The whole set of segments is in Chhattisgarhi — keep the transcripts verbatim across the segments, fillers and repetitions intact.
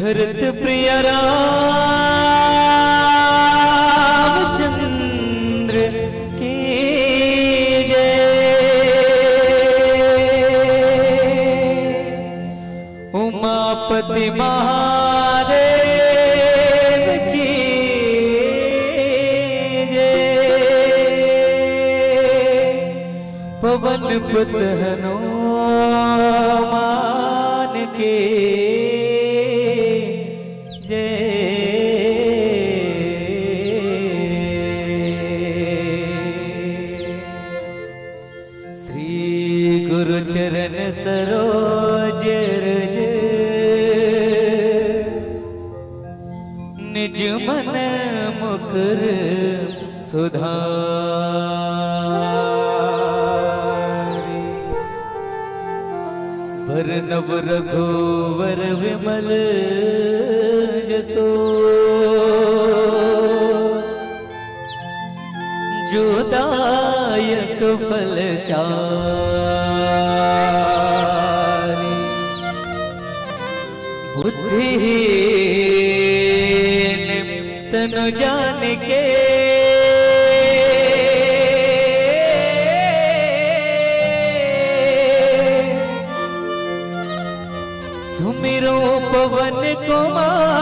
भरत प्रिय रामचंद्र की जय। उमापति महादेव की जय। पवन पुत्र हनुमान के जय। श्री गुरु चरण सरोज रज, निज मन मुकुर सुधारी। बरनब रघुवर विमल जसो, जो दायक फल चारि। बुद्धिहीन तनु जानिके, सुमिरो पवन कुमार।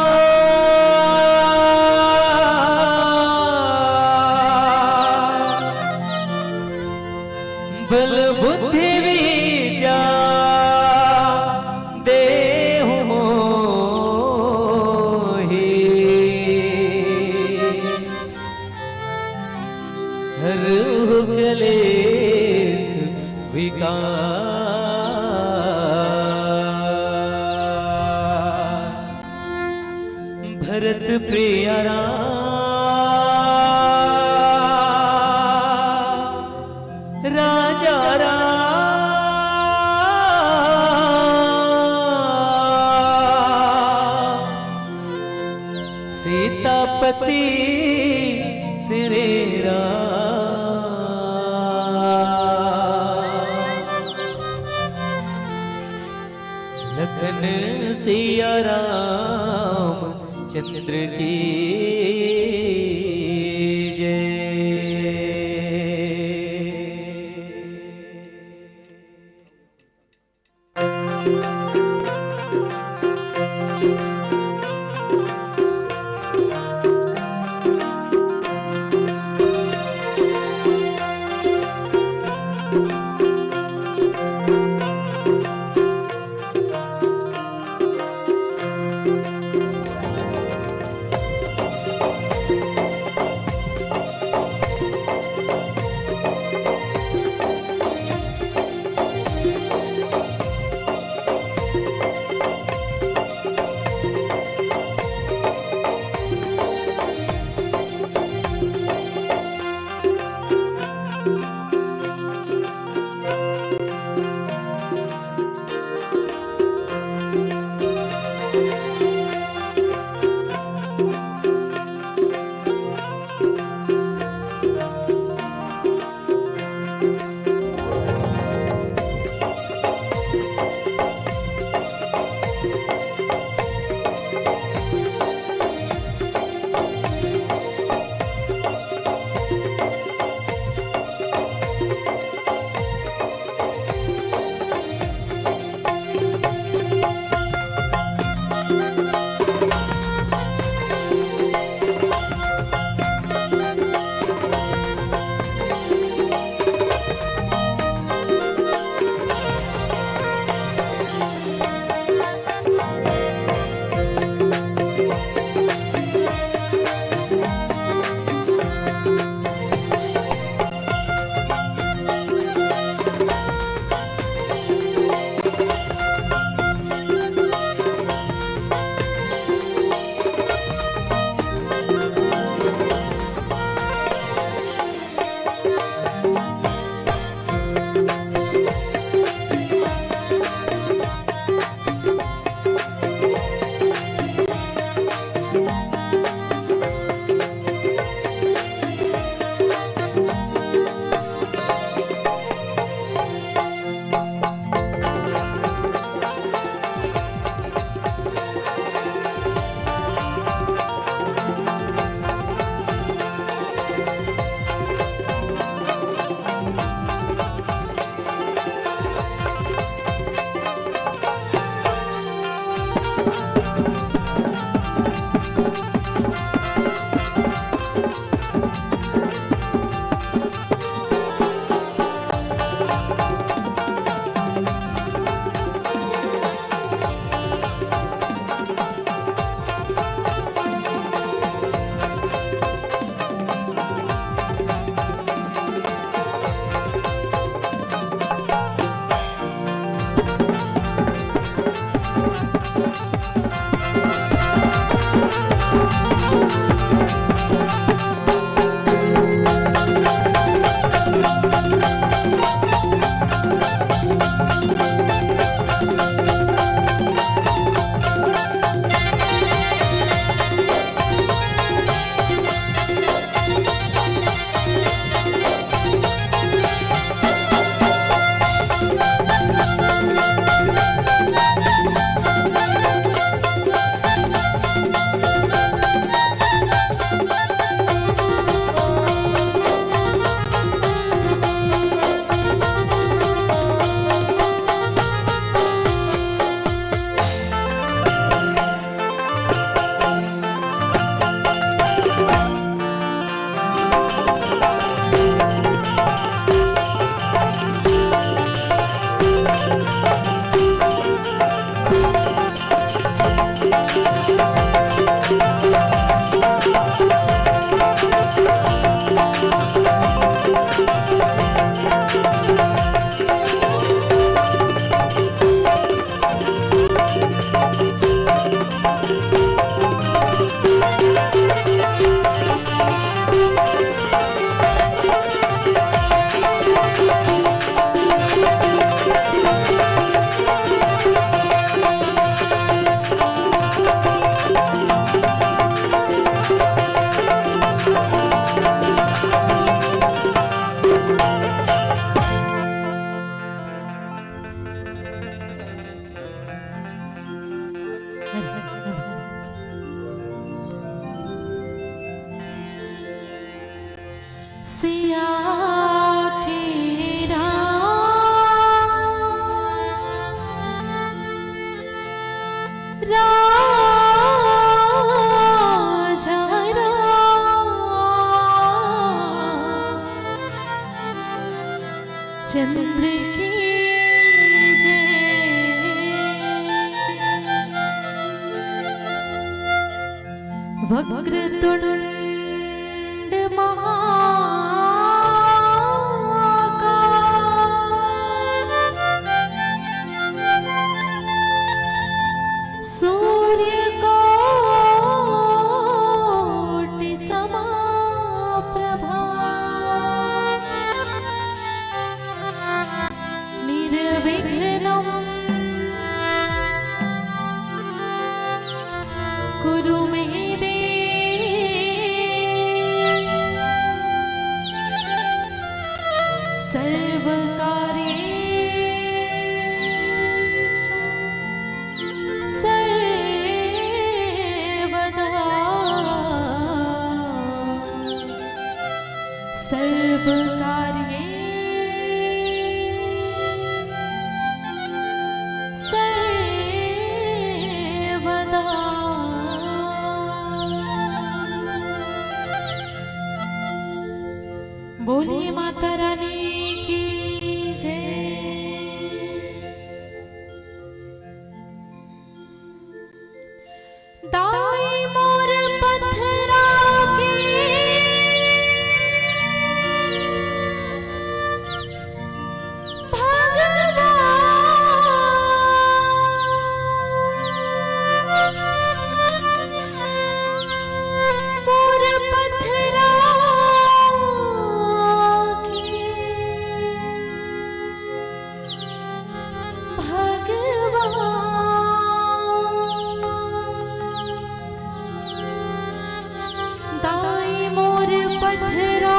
बल बुद्धि विद्या देहु मोहि, हरहु कलेस विकार। भरत प्रिय राम, राजा राम, सीतापति श्री राम। लखन सिया राम चंद्र की जय। सिया के राम राजा राम चंद्र की जय। वक्रतुंड महाकाय सूर्यकोटि समाप्रभा। निर्विघ्नं कुरु मे देव सर्वकार्येषु सर्वदा। सर्वकार्येषु सर्वदा। बोलिए माता रानी की जय। दाई मोर पथरा के भगवान, मोर पथरा के भगवान। दाई मोर पथरा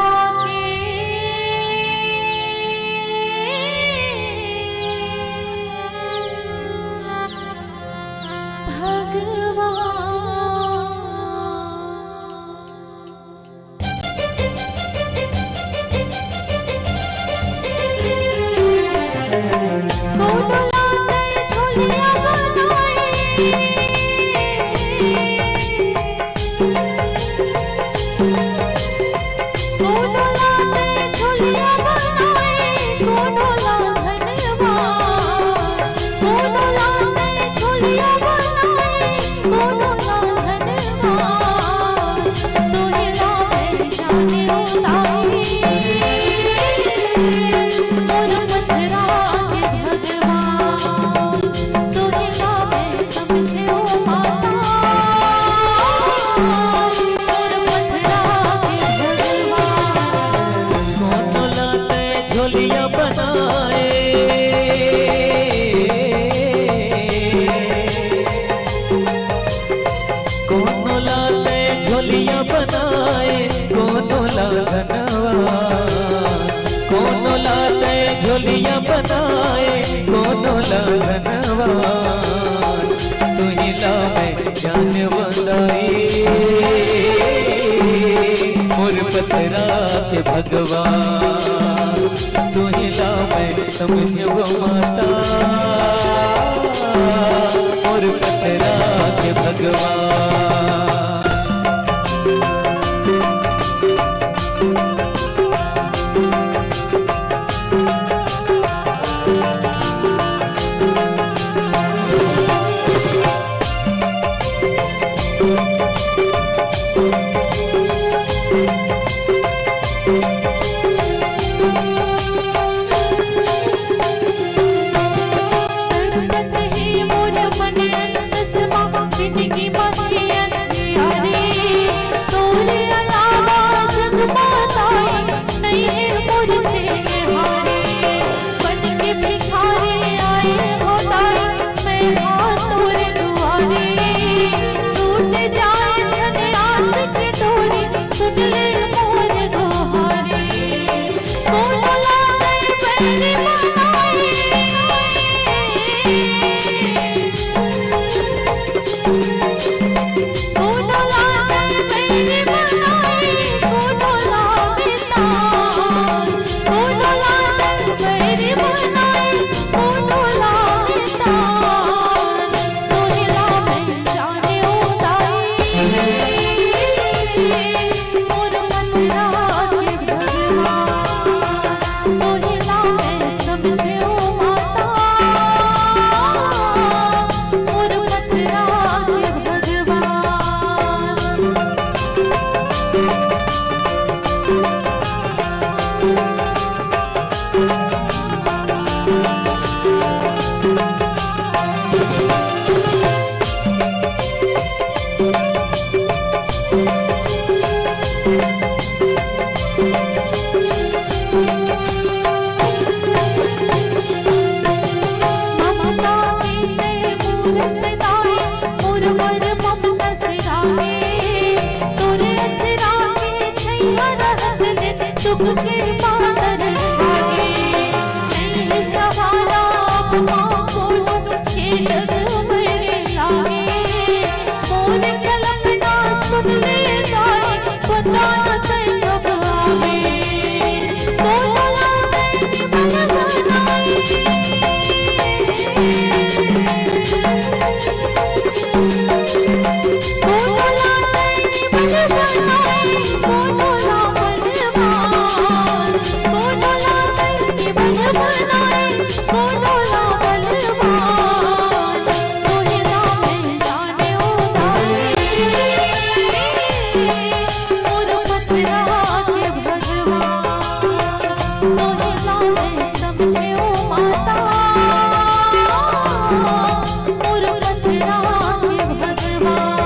के भगवान। जग मेरे लागे, मोर कलपना सुन ले जाए, पता न तै कब आवे। कोनो ला तै बल बनाए, कोनो ला तै बल बनाए, कोनो ला बलवान, कोनो ला तै बल बनाए, कोनो ला बलवान। तोहे ला मैं जाने ओ दाई, मोर पथरा के भगवान। तोहे ला मैं समझे ओ माता, मोर पथरा के भगवान।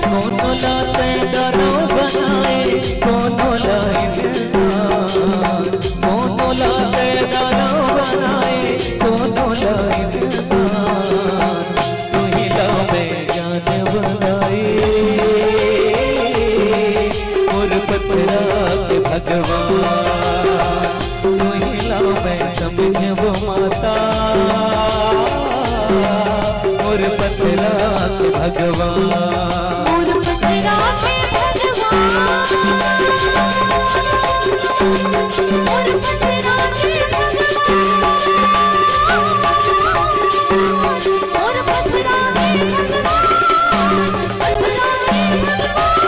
कोनो ला तै दानव बनाए, कोनो ला इंसान। कोनो ला तै दानव बनाए, कोनो ला इंसान। तुही ला मैं जान बनाए, मोर पथरा के भगवान। तुही ला मैं समझे ओ माता, मोर पथरा के भगवान। मोर पथरा के भगवान, मोर पथरा के भगवान, मोर पथरा के भगवान, पथरा के भगवान,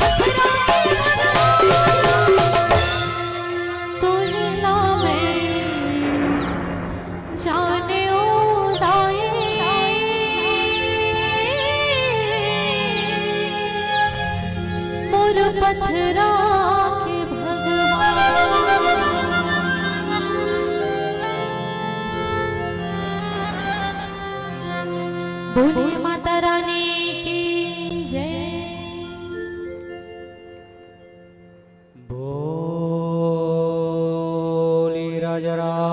पथरा के भगवान। तोहे ला मैं जाने ओ दाई, मोर पथरा के भगवान। बोलिए माता रानी की जय। बोली राजा रामचंद्र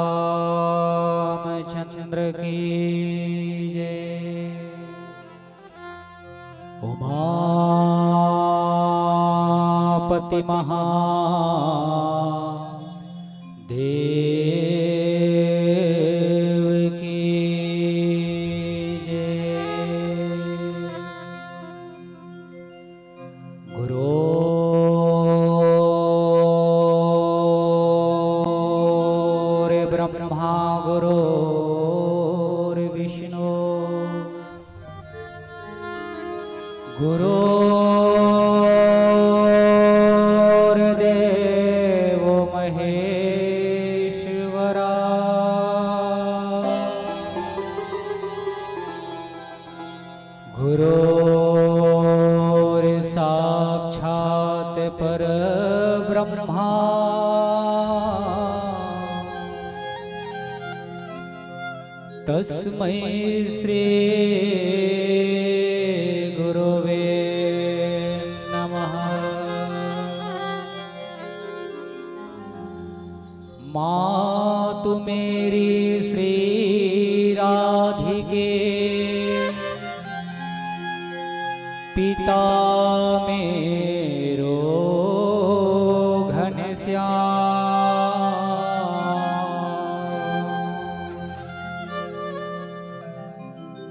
की जय। उमापति महादेव की जय। गुरोर्ब्रह्मा गुरोर्विष्णु गुरोर्देवो महेश्वरा। गुरोर्साक्षात् परब्रह्मा तस्मै श्री गुरवे नमः। मातु मेरी श्री राधिके, पिता मेरो घनश्याम।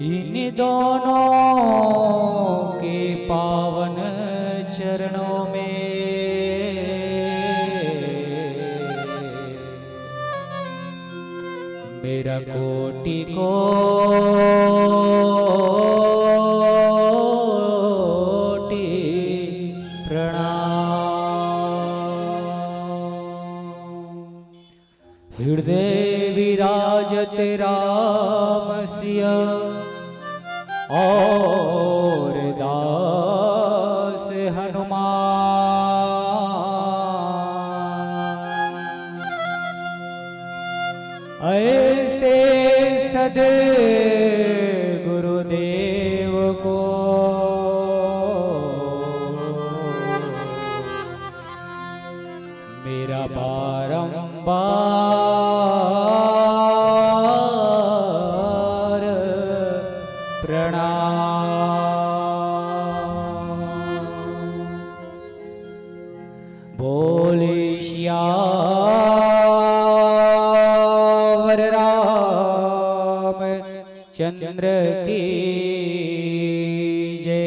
इन दोनों के पावन चरणों में मेरा कोटि कोटि प्रणाम। हृदय विराजत राम सिया और दास हनुमान। ऐसे सद गुरुदेव को मेरा बारंबार प्रणाम। बोले सियावर राम चंद्र की जय।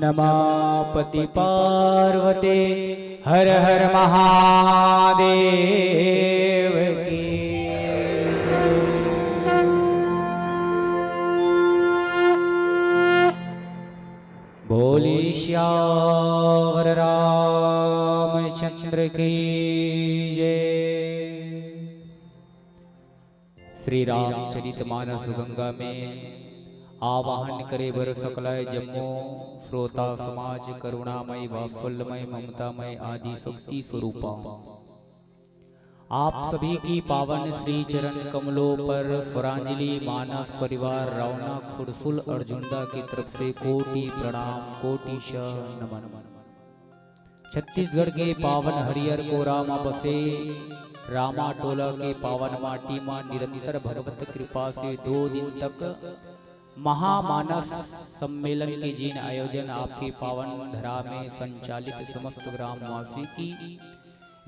नमः पति पार्वती, हर हर महादेव की। बोली सियावर रामचंद्र की जय। श्री रामचरित मानस गंगा में आवाहन करे बर सकलाय जम्मो श्रोता समाज, करुणामय, वात्सल्यमय, ममतामय, आदि शक्ति स्वरूपा, आप सभी की पावन श्री चरण कमलों पर स्वरांजलि मानस परिवार रौनक खुड़सुल अर्जुंदा की तरफ से कोटि प्रणाम, कोटिशः नमन। छत्तीसगढ़ के पावन हरियर कोरा म बसे रामा टोला के पावन माटी म निरंतर भगवत कृपा से दो दिन तक महामानस सम्मेलन के जिन आयोजन आपके पावन धरा में संचालित समस्त ग्रामवासी की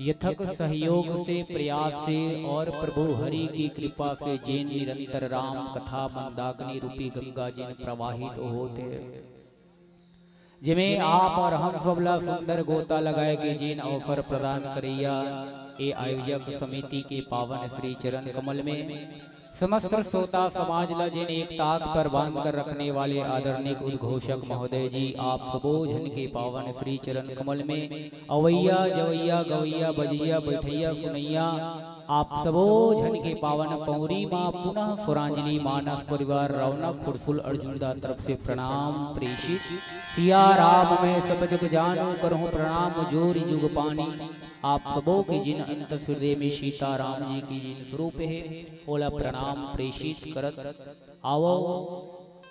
यथक सहयोग से, प्रयास से और प्रभु हरि की कृपा से जिन निरंतर राम कथा मंदाकिनी रूपी गंगा जिन प्रवाहित होत हे, जेमे आप और हम सब ला सुंदर गोता लगाए के जिन अवसर प्रदान करैया ए आयोजक समिति के पावन श्री चरण कमल में समस्त श्रोता समाज ला जिन एक ताक पर बांध कर रखने वाले आदरणीय उद्घोषक महोदय जी, आप सबो झन के पावन श्री चरण कमल में अवैया, जवैया, गवैया, बजैया, बैठैया, सुनैया, आप सबो झन के पावन पौरी मा पुनः स्वरांजलि मानस परिवार रौनक खुड़सुल अर्जुंदा तरफ से प्रणाम प्रेषित। सिया राम मैं सब जग जानू, करहूँ प्रणाम जोरि जुग पानी। आप सबो के जिन अंत हृदय में सीता राम जी के जिन स्वरूप हे, ओला प्रणाम प्रेषित करत आवो,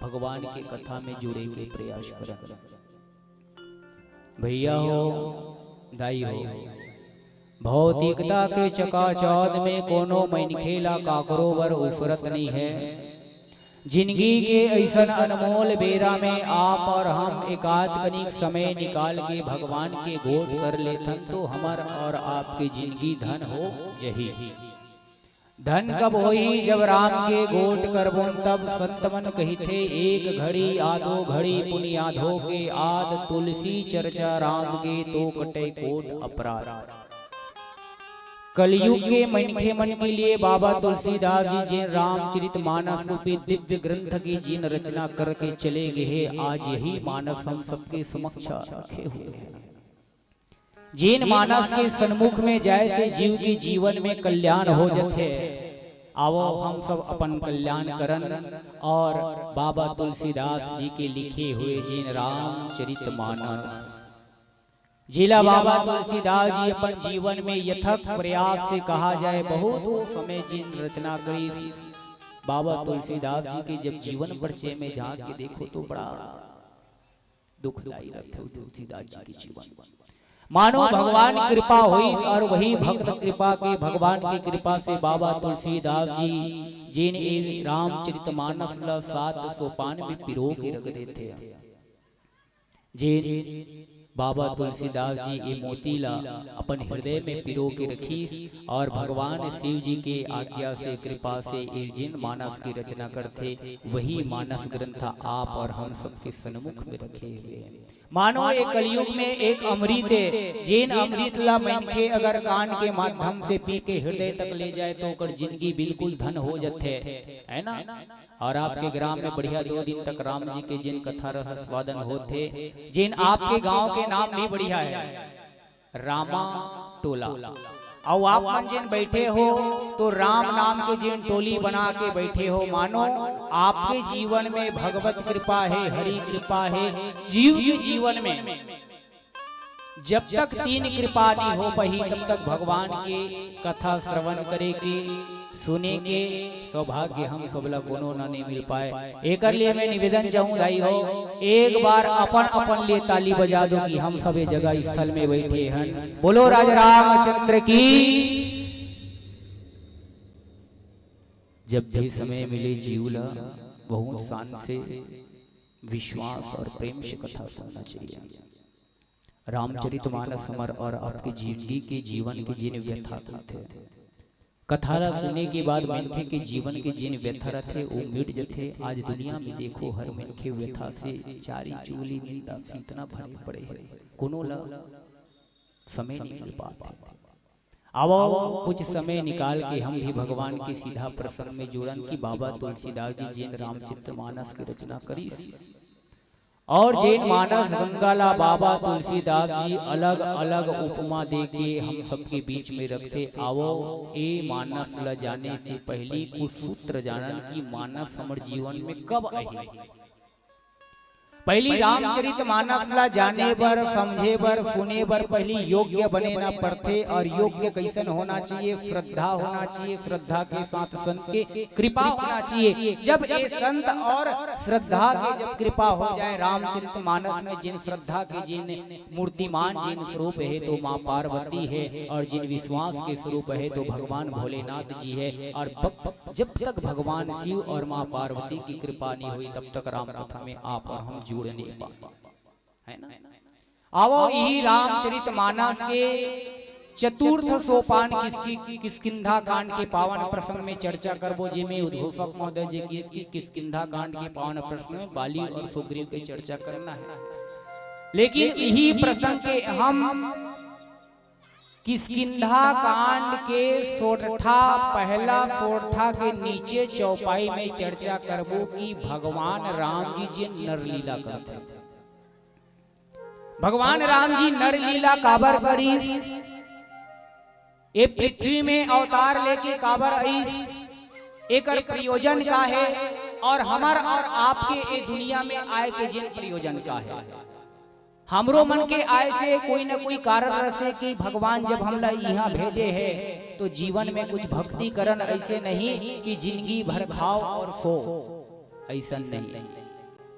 भगवान के कथा में जुड़े के प्रयास करत। भैया हो, दाई हो, भौतिकता के चकाचौंध में कोनो मनखे ला काकरो बर उफरत नइ हे। जिनगी के अइसन अनमोल बेरा में आप और हम एकाध कनिक समय निकाल के भगवान के गोठ कर लेथन, तो हमर और आपके जिनगी धन हो जही। धन कब होही? जब राम के गोठ करबोन तब। संत मन कहिथे, एक घड़ी आधो घड़ी पुनि आधो के आध, तुलसी चर्चा राम के तो कटे कोट अपराध। कलयुग के मनखे मन के लिए बाबा तुलसीदास जी जिन रामचरित मानस रूपी दिव्य ग्रंथ की जिन रचना करके चले गे हे, आज यही मानस हम सबके समक्ष रखे हुए हैं। जिन मानस के सन्मुख में जाए से जीव के जीवन में कल्याण हो जथे। आवो हम सब अपन कल्याण करन और बाबा तुलसीदास जी के लिखे हुए जिन रामचरित मानस, जिला बाबा तुलसीदास जी अपन जीवन में यथक प्रयास से कहा जाए, बहुत समय जिन रचना करिस। बाबा तुलसीदास जी के जब जीवन परिचय में जाके देखो तो बड़ा दुखदाई रथे तुलसीदास जी के जीवन। मानो भगवान कृपा होइस और वही भक्त कृपा के, भगवान की कृपा से बाबा तुलसीदास जी जिन ए रामचरित मानस ला सात सोपान में पिरो के रख देथे। जेन बाबा तुलसीदास जी ए मोती ला अपन हृदय में पिरो के रखिस और भगवान शिव जी के आज्ञा से, कृपा से ए जिन मानस की रचना करथे, वही मानस ग्रंथ आप और हम सबके सन्मुख में रखे हुए हैं। मानो एक कलयुग में एक अमृत हे, जेन अमृत ला मनखे अगर कान के माध्यम से पी के हृदय तक ले जाए तो ओकर जिनगी बिल्कुल धन हो जथे, है ना? और आपके ग्राम में बढ़िया दो दिन तक राम जी के जिन कथा रस आस्वादन होथे, जिन आपके गांव के नाम भी बढ़िया हे, रामा टोला। अउ आप मन जिन बैठे हो तो राम नाम के जिन टोली बना के बैठे हो, मानो आपके जीवन में भगवत कृपा हे, हरि कृपा हे, जीव के जीवन में जब तक तीन कृपा नहीं हो पाही, तब तक भगवान के कथा श्रवण करे के, सुने के सौभाग्य हम सब ला कोनो न नहीं मिल पाए। एकर लिए मैं निवेदन चाहूँ दाई हो, एक बार अपन अपन लिए ताली बजा दो कि हम सब ये जगह स्थल में बैठे हन। बोलो राजा रामचंद्र की। जब भी समय मिले जीव ला बहुत शान से विश्वास और प्रेम से कथा सुनना चाहिए। रामचरित मानस हमर और आपके जिनगी के जीवन के जिन व्यथा होथे, कथा ला सुने के बाद मनखे के जीवन के जेन व्यथा रथे, वो मिट जथे। आज दुनिया में देखो, हर मनखे व्यथा से चारी चूली निंदा सीतना भरे पड़े हे। कोनो ला समय नहीं मिल पात हे। आवो, कुछ समय निकाल के हम भी भगवान के सीधा प्रसंग में जुड़न कि बाबा तुलसीदास जी जेन रामचरित मानस के रचना करिस, और जेन मानस गंगा ला बाबा तुलसीदास जी अलग-अलग उपमा देके हम सबके बीच में रखथे। आवो, ए मानस ला जाने से पहिली कुछ सूत्र जानन कि मानस हमर जीवन में कब आही। पहिली रामचरित मानस ला जाने बर, समझे बर, सुने बर पहिली योग्य बने ना पड़थे। और योग्य कैसन होना चाहिए? श्रद्धा होना चाहिए, श्रद्धा के साथ संत के कृपा होना चाहिए। जब ये संत और श्रद्धा के जब कृपा हो जाए, रामचरित मानस में जिन श्रद्धा के जिन मूर्तिमान जिन स्वरूप हे तो माँ पार्वती हे, और जिन विश्वास के स्वरूप हे तो भगवान भोलेनाथ जी हे। और भक-, जब तक भगवान शिव और माँ पार्वती की कृपा नहीं हुई, तब तक राम कथा में आप और हम जुड़ नहीं पाए, है ना? आवो, इही रामचरित मानस के चतुर्थ सोपान किसकी, किष्किंधा कांड के पावन प्रसंग में चर्चा करबो, जेमे उद्घोषक महोदय जी की इसकी किष्किंधा कांड के पावन प्रसंग में बाली और सुग्रीव के चर्चा करना है। लेकिन इही प्रसंग के हम किष्किंधा कांड के सोरठा, पहला सोरठा के नीचे चौपाई में चर्चा करबो कि भगवान राम जी जे नर लीला करथे। भगवान राम जी नर लीला काबर करिस, ए पृथ्वी में अवतार लेके काबर आइस, एकर प्रयोजन का हे, और हमर और आपके ए दुनिया में आए के जेन प्रयोजन का हे। हमरो मन के आए से कोई न कोई कारण रसे कि भगवान जब हमला इहाँ भेजे हे, तो जीवन में कुछ भक्ति करन, ऐसे नहीं कि जिंदगी भर खाओ और सो, ऐसन नहीं।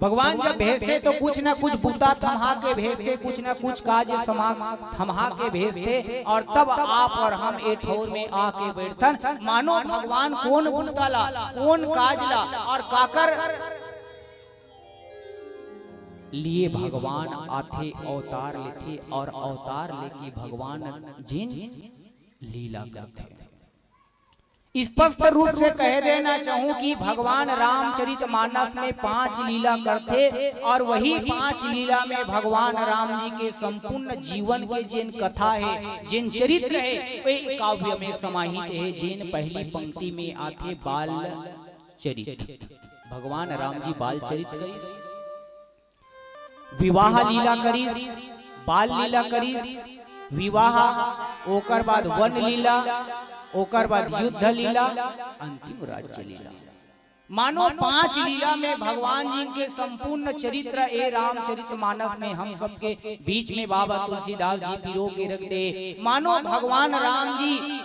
भगवान जब भेजथे तो कुछ ना कुछ बूता थमहा के भेजथे, कुछ ना कुछ काज समा-, थमहा के भेजथे, और तब आप और हम ए ठौर में आके बैठथन। मानो भगवान कोन बूता ला, कोन काज ला और काकर लिए भगवान आथे, अवतार लेथे, और अवतार लेके भगवान जेन लीला करथे। स्पष्ट रूप से कह देना चाहूं कि भगवान रामचरित मानस में पांच लीला करथे, और वही पांच लीला में भगवान राम जी के संपूर्ण जीवन के जेन कथा हे, जेन चरित्र हे, वे काव्य में समाहित हे। जेन पहली पंक्ति में आथे बाल चरित्र। भगवान राम जी बाल चरित्र करिस, विवाह लीला करिस, बाल लीला करिस, विवाह, ओकर बाद वन लीला, ओकर बाद युद्ध लीला, अंतिम राज्य लीला। मानो पांच लीला में भगवान जी के संपूर्ण चरित्र ए रामचरित मानस में हम सबके बीच में बाबा तुलसीदास जी पिरो के रख दे। मानो भगवान राम जी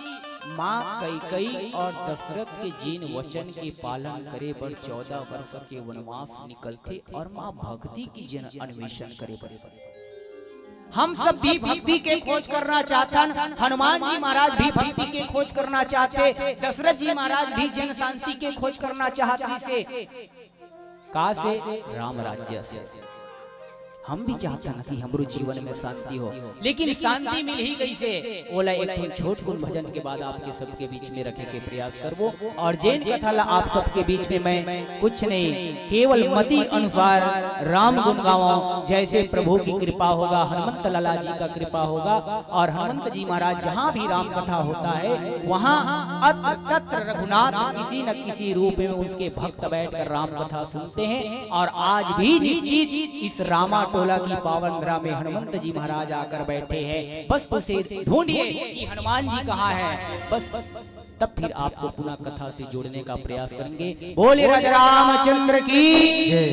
माँ कैकई और दशरथ के जेन वचन के पालन करे बर चौदह वर्ष के वनवास निकलथे और माँ भक्ति की जेन अन्वेषण करे बर। हम सब भी भक्ति के खोज करना चाहथन, हनुमान जी महाराज भी भक्ति के खोज करना चाहथे, दशरथ जी महाराज भी जेन शांति के खोज करना चाहत रिसे। का से? राम राज्य से। हम भी चाहथन कि हमरो जीवन में शांति हो, लेकिन शांति मिलही कैसे? ओला एक ठन छोटकुन भजन के बाद आपके सबके बीच में रखे के प्रयास करबो। और जेन कथा ला आप सबके बीच में मैं कुछ नहीं, केवल मति अनुसार राम गुण गावों, जैसे प्रभु की कृपा होगा, हनुमंत लाला जी का कृपा होगा। और हनुमंत जी महाराज जहाँ भी राम कथा होता है, वहाँ अत्र तत्र रघुनाथ किसी न किसी रूप में उसके भक्त बैठकर राम कथा सुनते हैं। और आज भी निश्चित इस रामा टोला की पावन धरा में हनुमंत जी महाराज आकर बैठे हैं। बस उसे ढूंढिए कि हनुमान जी कहाँ हैं। बस तब फिर आपको पुनः कथा से जोड़ने का प्रयास करेंगे। बोले राजा रामचंद्र की जय।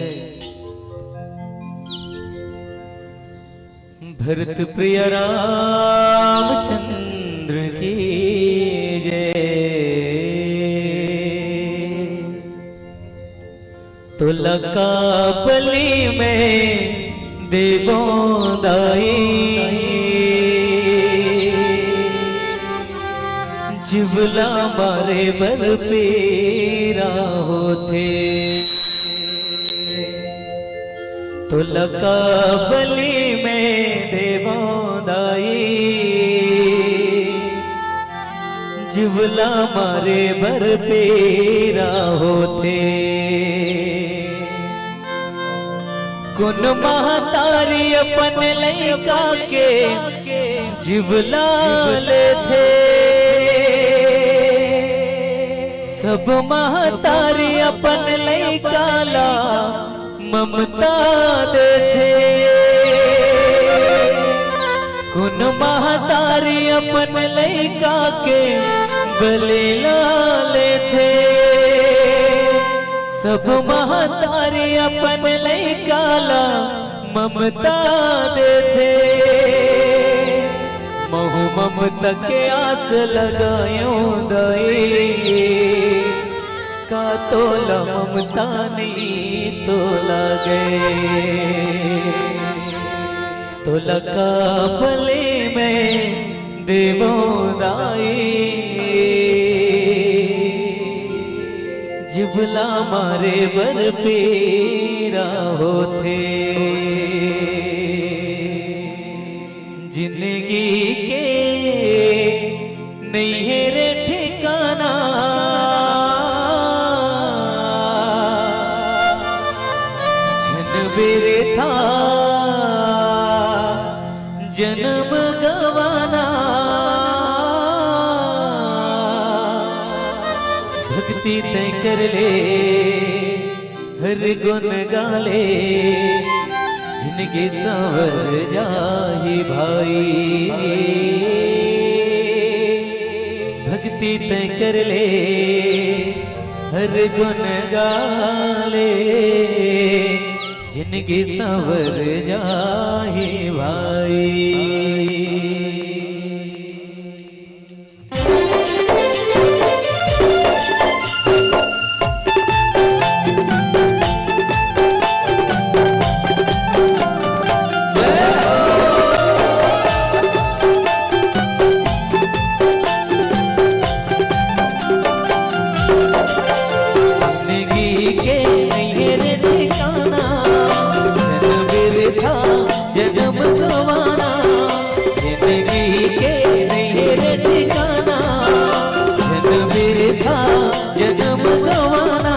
भरत प्रिय रामचंद्र की जय। तो लंका बलि में देवों दाई, जीव ला मारे बर पीरा होथे। तो लंका बलि में देवों दाई, जीव ला मारे बर पीरा होथे। कोन महतारी अपन लइका के जीव ला लेथे। सब महतारी अपन लइका ला ममता देथे। कोन महतारी अपन लइका के बलि ला लेथे। सब महतारी अपन लइका ला ममता देथे। महू ममता के आस लगायों दाई, का तोला ममता नइ तो लागे? तोला का बलि मैं देवों दाई, जीव ला मारे बर पीरा होथे। जिंदगी के नइ हे रे ठिकाना, झन बिरथा जनम गवाना। भक्ति तैं कर ले, हर गुण गा ले, जिनगी संवर जाही भाई। भक्ति तैं कर ले, हर गुण गा ले, जिनगी संवर जाही भाई। जिंदगी के नइ हे रे ठिकाना, धन बिरथा जनम गवाना। जिंदगी के नइ हे रे ठिकाना, धन बिरथा जनम गवाना।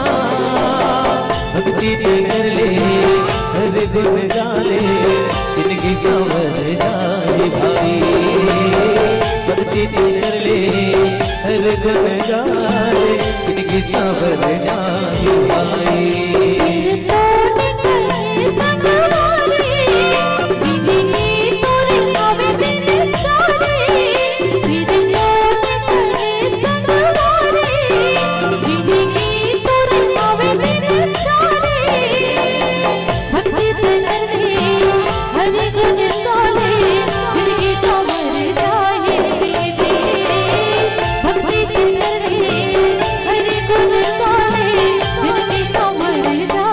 भक्ति तैं कर ले, हर गुण गा ले, जिनगी संवर जाही भाई। भक्ति तैं कर ले, हर गुण गा ले, जिनगी संवर जाही भाई। सिर तो निकले संगवारी, जिनगी तोरे पावे दिन चारी। सिर तो निकले संगवारी, जिनगी तोरे पावे दिन चारी। भक्ति तैं कर ले, हर गुण गा ले, जिनगी संवर जाही। भक्ति तैं कर ले, हर गुण गा ले, जिनगी संवर जाही।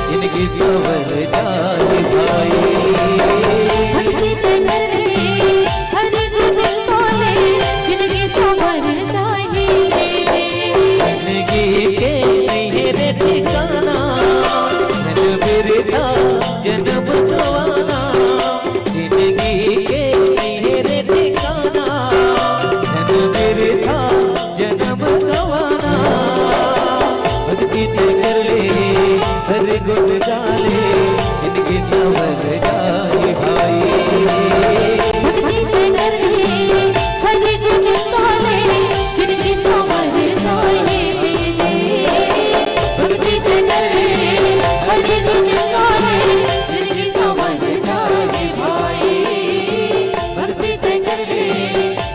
जिनगी संवर जाए भाई। भक्ति ते कर ले, हरि गुण गाले, जिनगी संवर जाए। जिनगी के नहीं रे ठिकाना, धन बिरथा जन्म गवाना। जिनगी के नहीं रे ठिकाना, धन बिरथा जन्म गवाना। भक्ति ते कर ले, हरि गुण गाले, जिनगी संवर जाए भाई। भक्ति ते कर ले, हरि गुण गाले, जिनगी संवर जाए। भक्ति ते कर ले, हरि गुण गाले, जिनगी संवर जाए भाई। भक्ति ते कर ले,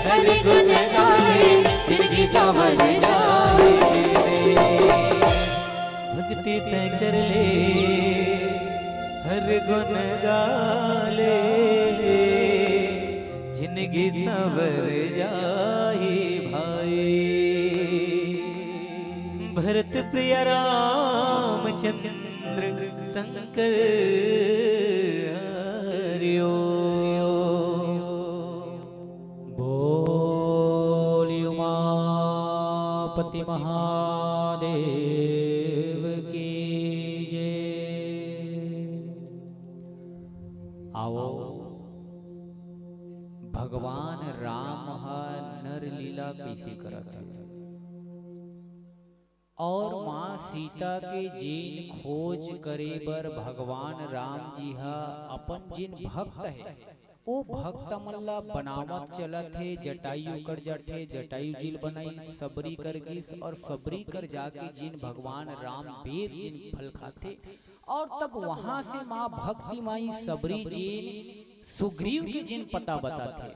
हरि गुण गाले, जिनगी संवर जाए। भक्ति ते कर ले, हरि गुण गाले, जिनगी संवर जाए भाई। भरत प्रिय रामचंद्र शंकर हरिओ। बोल उमापति महादेव की जय। आओ, भगवान राम ह नर लीला कइसे करत हे? और माँ सीता के जेन खोज करे बर भगवान राम जी ह अपन जेन भक्त हे, ओ भक्त मन ला बनावत चलत हे। जटायु कर जाथे, जटायु जी ल बनाई, सबरी कर गिस, और सबरी कर जाके जेन भगवान राम बेर जेन फल खाथे, और तब वहां से माँ भक्ति माई सबरी जेन सुग्रीव के जेन पता बताथे।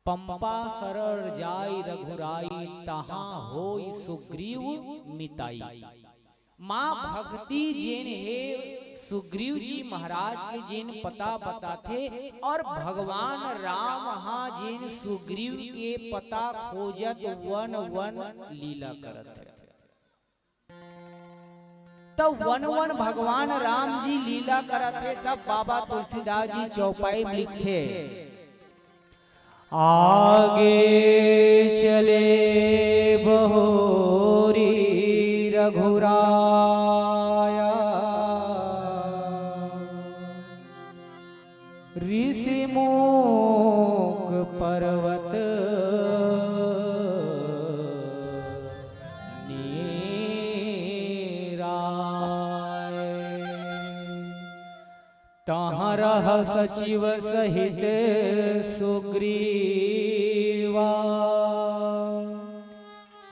पंपा सरर जाय रघुराई, तहाँ होय सुग्रीव मिताई। माँ भक्ति जेन हे, सुग्रीव जी महाराज के जेन पता बताथे, और भगवान राम हा जेन सुग्रीव के पता खोजत वन वन लीला करत हे। तब वन वन भगवान राम जी लीला करत हे, तब बाबा तुलसीदास जी चौपाई में लिखथे, आगे चले बहोरी रघुराया, ऋषि मुख पर्वत नीराय। तहाँ रह सचिव सहित सुग्रीवा,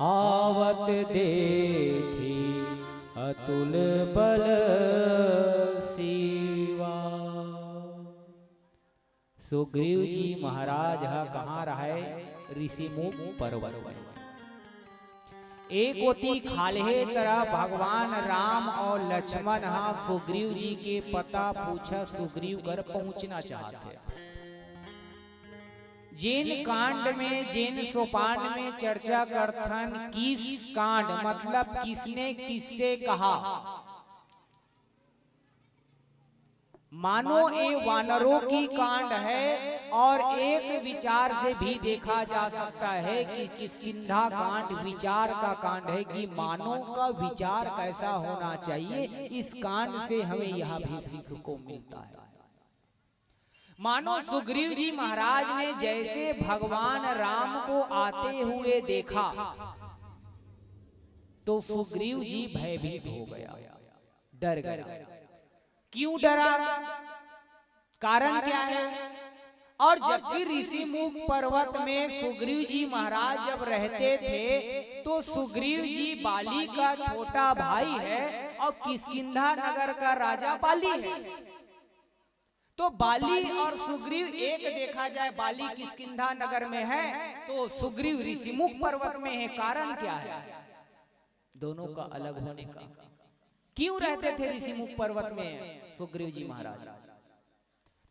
आवत देखी अतुल बल सीवा। सुग्रीव जी महाराज ह कहाँ रहय? ऋषिमुख पर्वत में। एक ओती खाल्हे तरफ भगवान राम और लक्ष्मण ह सुग्रीव जी के पता पूछा, सुग्रीव घर पहुंचना चाहत हे। जेन कांड में, जेन सोपान में चर्चा करथन, किस कांड, मतलब किसने किससे कहा, मानो ये वानरों की कांड है। और एक विचार से भी देखा जा सकता है कि किष्किंधा कांड विचार का कांड है कि मानव का विचार कैसा होना चाहिए। इस कांड से हमें यह भी सीख को मिलता है। मानो सुग्रीव जी महाराज ने जैसे भगवान राम को आते हुए देखा, तो सुग्रीव जी भयभीत हो गया, डर गया। क्यों डरा? कारण क्या है? और जबकि ऋषि मुख पर्वत में सुग्रीव जी महाराज जब रहते थे, तो सुग्रीव जी बाली का छोटा भाई है और किष्किंधा नगर का राजा बाली है। तो बाली और सुग्रीव एक देखा जाए, बाली किष्किंधा नगर में है, तो सुग्रीव ऋषि मुख पर्वत में है। कारण क्या है दोनों का अलग होने का? क्यों रहते थे ऋषि मुख पर्वत में सुग्रीव जी महाराज?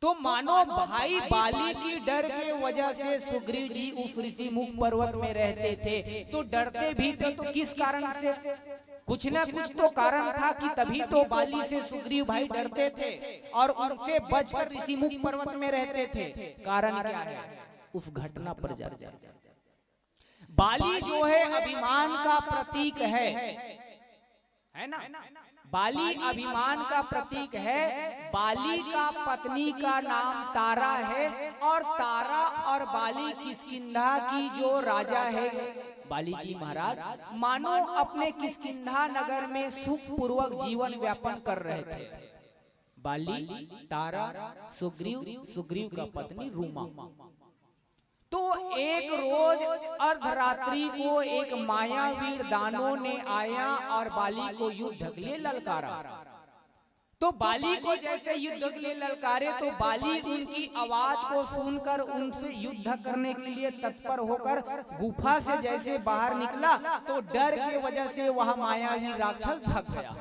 तो मानो भाई बाली की डर के वजह से सुग्रीव जी उस ऋषि मुख पर्वत में रहते थे। तो डरते भी थे, तो किस कारण से? कुछ ना कुछ तो कारण था कि तभी तो बाली से सुग्रीव भाई डरते थे और उनसे बचकर ऋषिमुख पर्वत में रहते थे। कारण क्या है? उस घटना पर जाते हैं। बाली जो है, अभिमान का प्रतीक है, है ना? बाली अभिमान का प्रतीक है। बाली का पत्नी का नाम तारा है और तारा और बाली किष्किंधा की जो राजा है बाली जी महाराज, मानो अपने किष्किंधा नगर में सुखपूर्वक जीवन व्यापन कर रहे थे। बाली, तारा, सुग्रीव, सुग्रीव का पत्नी रूमा। तो एक रोज अर्धरात्रि को एक मायावीर दानव ने आया और बाली को युद्ध के लिए ललकारा। तो बाली को जैसे युद्ध के लिए ललकारे, तो बाली उनकी आवाज को सुनकर उनसे युद्ध करने के लिए तत्पर होकर गुफा से जैसे बाहर निकला, तो डर के वजह से वह मायावी राक्षस भाग गया।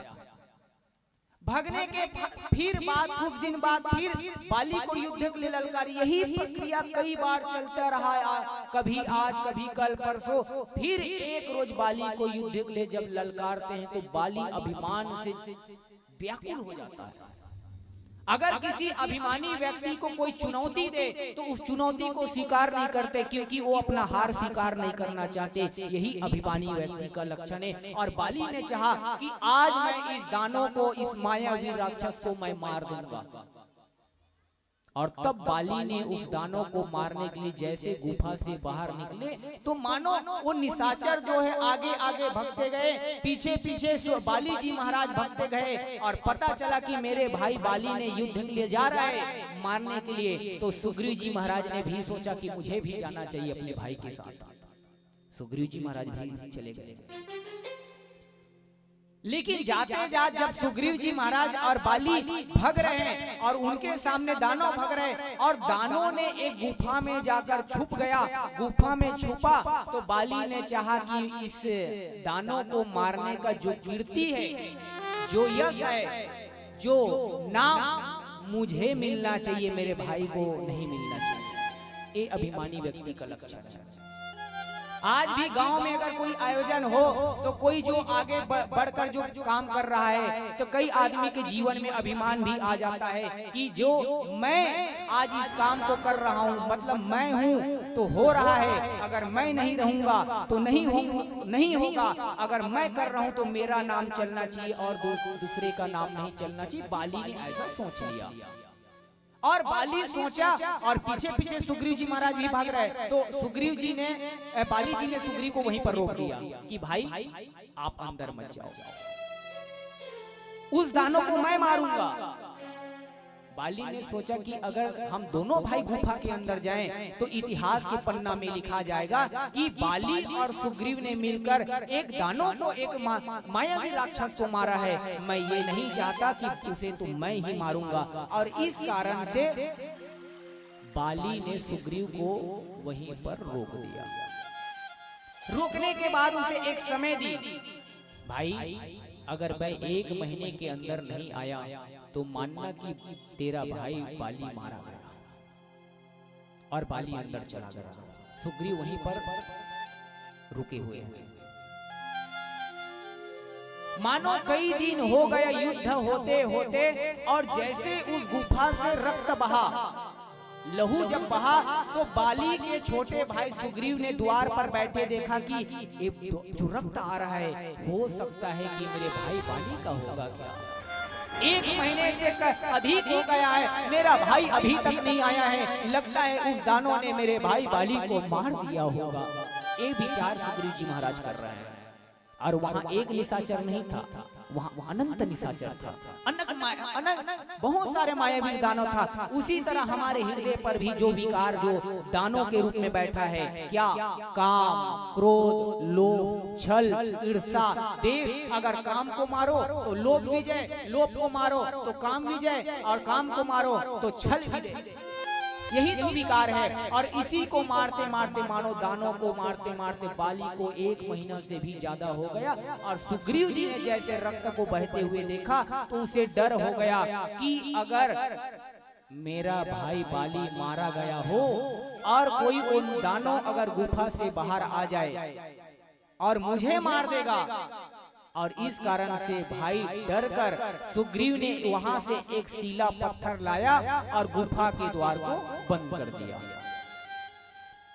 भागने के फ-, फिर बाद, कुछ दिन बाद फिर बाली को युद्ध के लिए ललकारी। यही प्रक्रिया कई बार चलता रहा है। आ, कभी आज, कभी कल, परसों, फिर एक रोज बाली को युद्ध के लिए जब ललकारते हैं तो बाली अभिमान से व्याकुल हो जाता है। अगर किसी अभिमानी व्यक्ति को कोई चुनौती दे तो उस चुनौती को स्वीकार नहीं करते, क्योंकि वो अपना हार स्वीकार नहीं करना चाहते। यही अभिमानी व्यक्ति का लक्षण है। और बाली ने चाहा कि आज मैं इस दानव को, इस मायावी राक्षस को मैं मार दूंगा। और तब बाली ने उस दानव को मारने के लिए जैसे गुफा से बाहर निकले, तो मानो वो निशाचर जो है आगे आगे भगते गए, पीछे पीछे सु-, बाली जी महाराज भगते गए और पता चला कि मेरे भाई बाली ने युद्ध के लिए जा रहा है मारने के लिए। तो सुग्रीव जी महाराज ने भी सोचा कि मुझे भी जाना चाहिए अपने भाई के साथ। सुग्रीव जी महाराज भी चले गए। लेकिन जाते जात जब सुग्रीव जी महाराज और बाली भग रहे हैं और उनके सामने दानव भग रहे हैं और दानव ने एक गुफा में जाकर छुप गया, गुफा में छुपा, तो बाली ने चाहा कि इस दानव को मारने का जो कीर्ति है, जो यश है, जो नाम मुझे मिलना चाहिए, मेरे भाई को नहीं मिलना चाहिए। ये अभिमानी व्यक्ति का लक्षण है। आज भी गांव में अगर कोई आयोजन हो तो कोई जो आगे ब-, बढ़कर जो काम कर रहा है, तो कई आदमी के जीवन में अभिमान भी आ जाता है कि जो मैं आज इस काम को कर रहा हूं, मतलब मैं हूं तो हो रहा है, अगर मैं नहीं रहूंगा तो नहीं हो, नहीं होगा, अगर मैं कर रहा हूं तो मेरा नाम चलना चाहिए और दू-, दूसरे का नाम नहीं चलना चाहिए। बाली ने ऐसा सोच लिया। और बाली सोचा और पीछे पीछे सुग्रीव जी महाराज भी भाग रहे। तो सुग्रीव जी ने, अ, बाली जी ने सुग्रीव को वहीं पर रोक दिया कि भाई, आप अंदर मत जाओ, उस दानव को मैं मारूंगा। बाली ने सोचा कि अगर हम दोनों भाई गुफा के अंदर जाएं तो इतिहास के पन्ना में लिखा जाएगा कि बाली और सुग्रीव ने मिलकर एक दानव को, एक मा-, मायावी राक्षस को मारा है। मैं ये नहीं चाहता कि उसे तो मैं ही मारूंगा। और इस कारण से बाली ने सुग्रीव को वहीं पर रोक दिया। रोकने के बाद उसे एक समय दी, भाई, अगर मैं एक महीने के अंदर नहीं आया तो मानना कि तेरा भाई बाली मारा गया। और बाली अंदर चला गया। सुग्रीव वहीं पर रुके हुए हैं। मानो कई दिन हो गए युद्ध होते होते, और जैसे उस गुफा से रक्त बहा, लहू जब बहा, तो बाली के छोटे भाई सुग्रीव ने द्वार पर बैठे देखा कि ये जो रक्त आ रहा है, हो सकता है कि मेरे भाई बाली का होगा क्या? एक महीने से क-, अधिक हो गया है, मेरा भाई अभी तक नहीं आया है। लगता है उस दानव ने मेरे भाई बाली को मार दिया होगा। ये विचार सुग्रीव जी महाराज कर रहे हैं। और वहां एक निशाचर नहीं था, वहां अनंत निशाचर था। अनक माया, अनक, बहुत सारे मायावी दानव था। उसी तरह हमारे हृदय पर भी जो विकार, जो दानों के रूप में बैठा है, क्या? काम, क्रोध, लोभ, छल, ईर्ष्या, द्वेष। अगर काम को मारो तो लोभ विजय, लोभ को मारो तो काम विजय, और काम को मारो तो छल विजय। यही तो विकार है। और इसी को मारते मारते, मानो दानों को मारते मारते बाली को एक महीना से भी ज्यादा हो गया। और सुग्रीव जी ने जैसे रक्त को बहते हुए देखा तो उसे डर हो गया कि अगर मेरा भाई बाली मारा गया हो और कोई उन दानों अगर गुफा से बाहर आ जाए और मुझे मार देगा, और इस कारण से भाई डरकर सुग्रीव ने वहां से एक शिला पत्थर लाया और गुफा के द्वार को बंद कर दिया।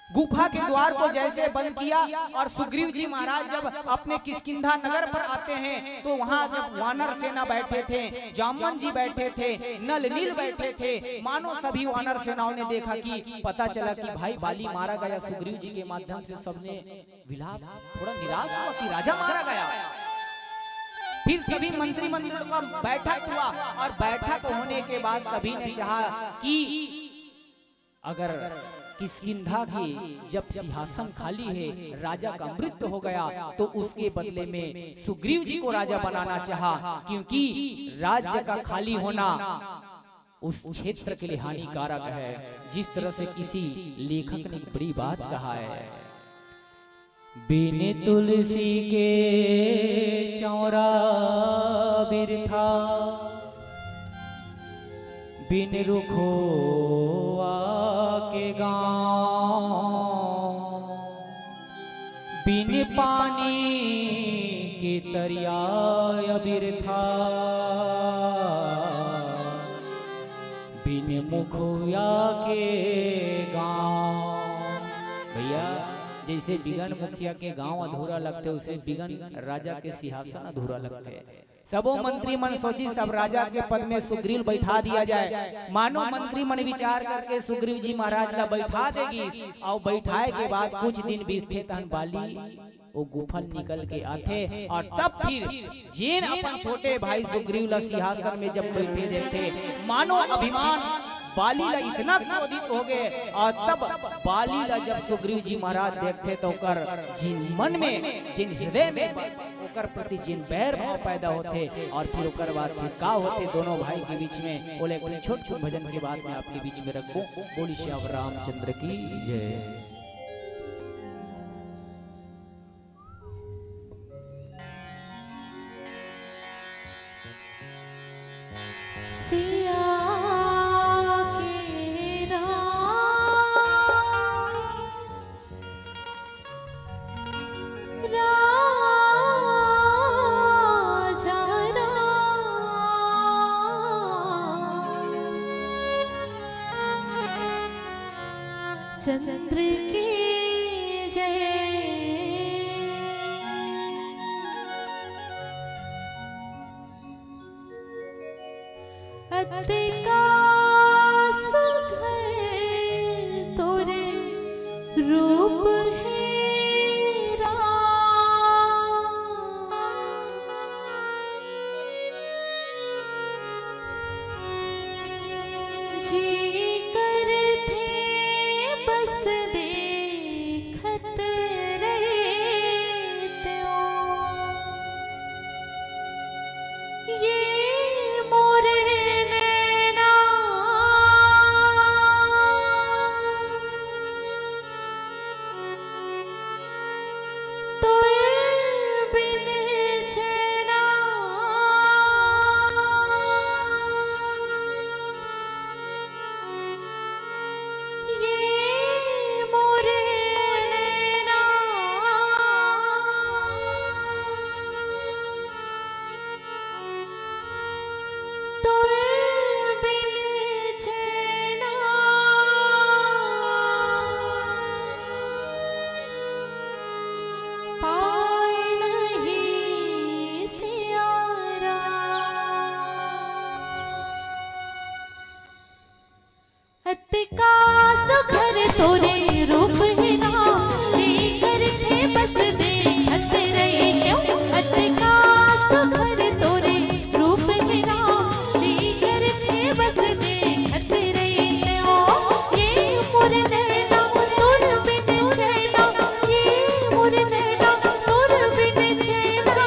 गुफा के द्वार को जैसे बंद किया और सुग्रीव जी महाराज जब अपने किष्किंधा नगर पर आते हैं तो वहां जब वानर सेना बैठे थे, जामवंत जी बैठे थे, नल नील बैठे थे, मानो सभी वानर सेनाओं ने देखा कि पता चला कि भाई बाली मारा गया, सुग्रीव जी के माध्यम से सबने विलाप, थोड़ा निराश हुआ कि राजा मारा गया। फिर सभी मंत्रिमंडल का बैठक हुआ और बैठक होने के बाद सभी ने चाहा कि अगर किष्किंधा की जब सिंहासन खाली है, राजा का मृत्यु हो गया, तो उसके बदले में सुग्रीव जी को राजा बनाना चाहा, क्योंकि राज्य का खाली होना उस क्षेत्र के लिए हानिकारक है। जिस तरह से किसी लेखक ने एक बड़ी बात कहा है, बिन तुलसी के चौरा बिरथा, बिन रुखवा के गाँव, बिन पानी के तरिया बिरथा, बिन मुखिया के गाँव। भैया, जैसे बिगन मुखिया के गांव अधूरा लगथे, उसे बिगन राजा के सिंहासन अधूरा लगथे। सबो मंत्री मन सोचिस, सब राजा के पद में सुग्रीव बैठा दिया जाए। मानो मंत्री मन विचार करके सुग्रीव जी महाराज ला बैठा देगी, और बैठाए के बाद कुछ दिन बीतथे, तहन बाली वो गुफा ले निकल के आथे, और तब फिर जेन अपन छोटे भाई सुग्रीव ला सिंहासन में जब बैठे देखथे, मानो अभिमान बाली ला इतना क्रोधित हो गए, और तब बाली ला जब सुग्रीव जी महाराज देखथे तो ओकर जिन मन में, जिन हृदय में ओकर प्रति जिन बैर भाव पैदा होथे, और फिर ओकर बाद फिर का होथे दोनों भाई के बीच में, ओला एक छोट छोट भजन के बाद में आपके बीच में रखबो। बोली श्री रामचंद्र की जय। सिया के राम, राजा राम। चंद्र की जय। अतिका सुघर तोरे रूप हे राम। जी करथे बस देखत रहितेंव। ये मोर नैना तोर बिन चैना, ये मोर नैना तोर बिन चैना पाए नहीं सिया राम। अतिका सुघर तोरे रूप हे राम, जी करथे बस देखत रहितेंव। अतिका सुघर तोरे रूप हे राम, जी करथे बस देखत रहितेंव। ये मोर नैना तोर बिन चैना, ये मोर नैना तोर बिन चैना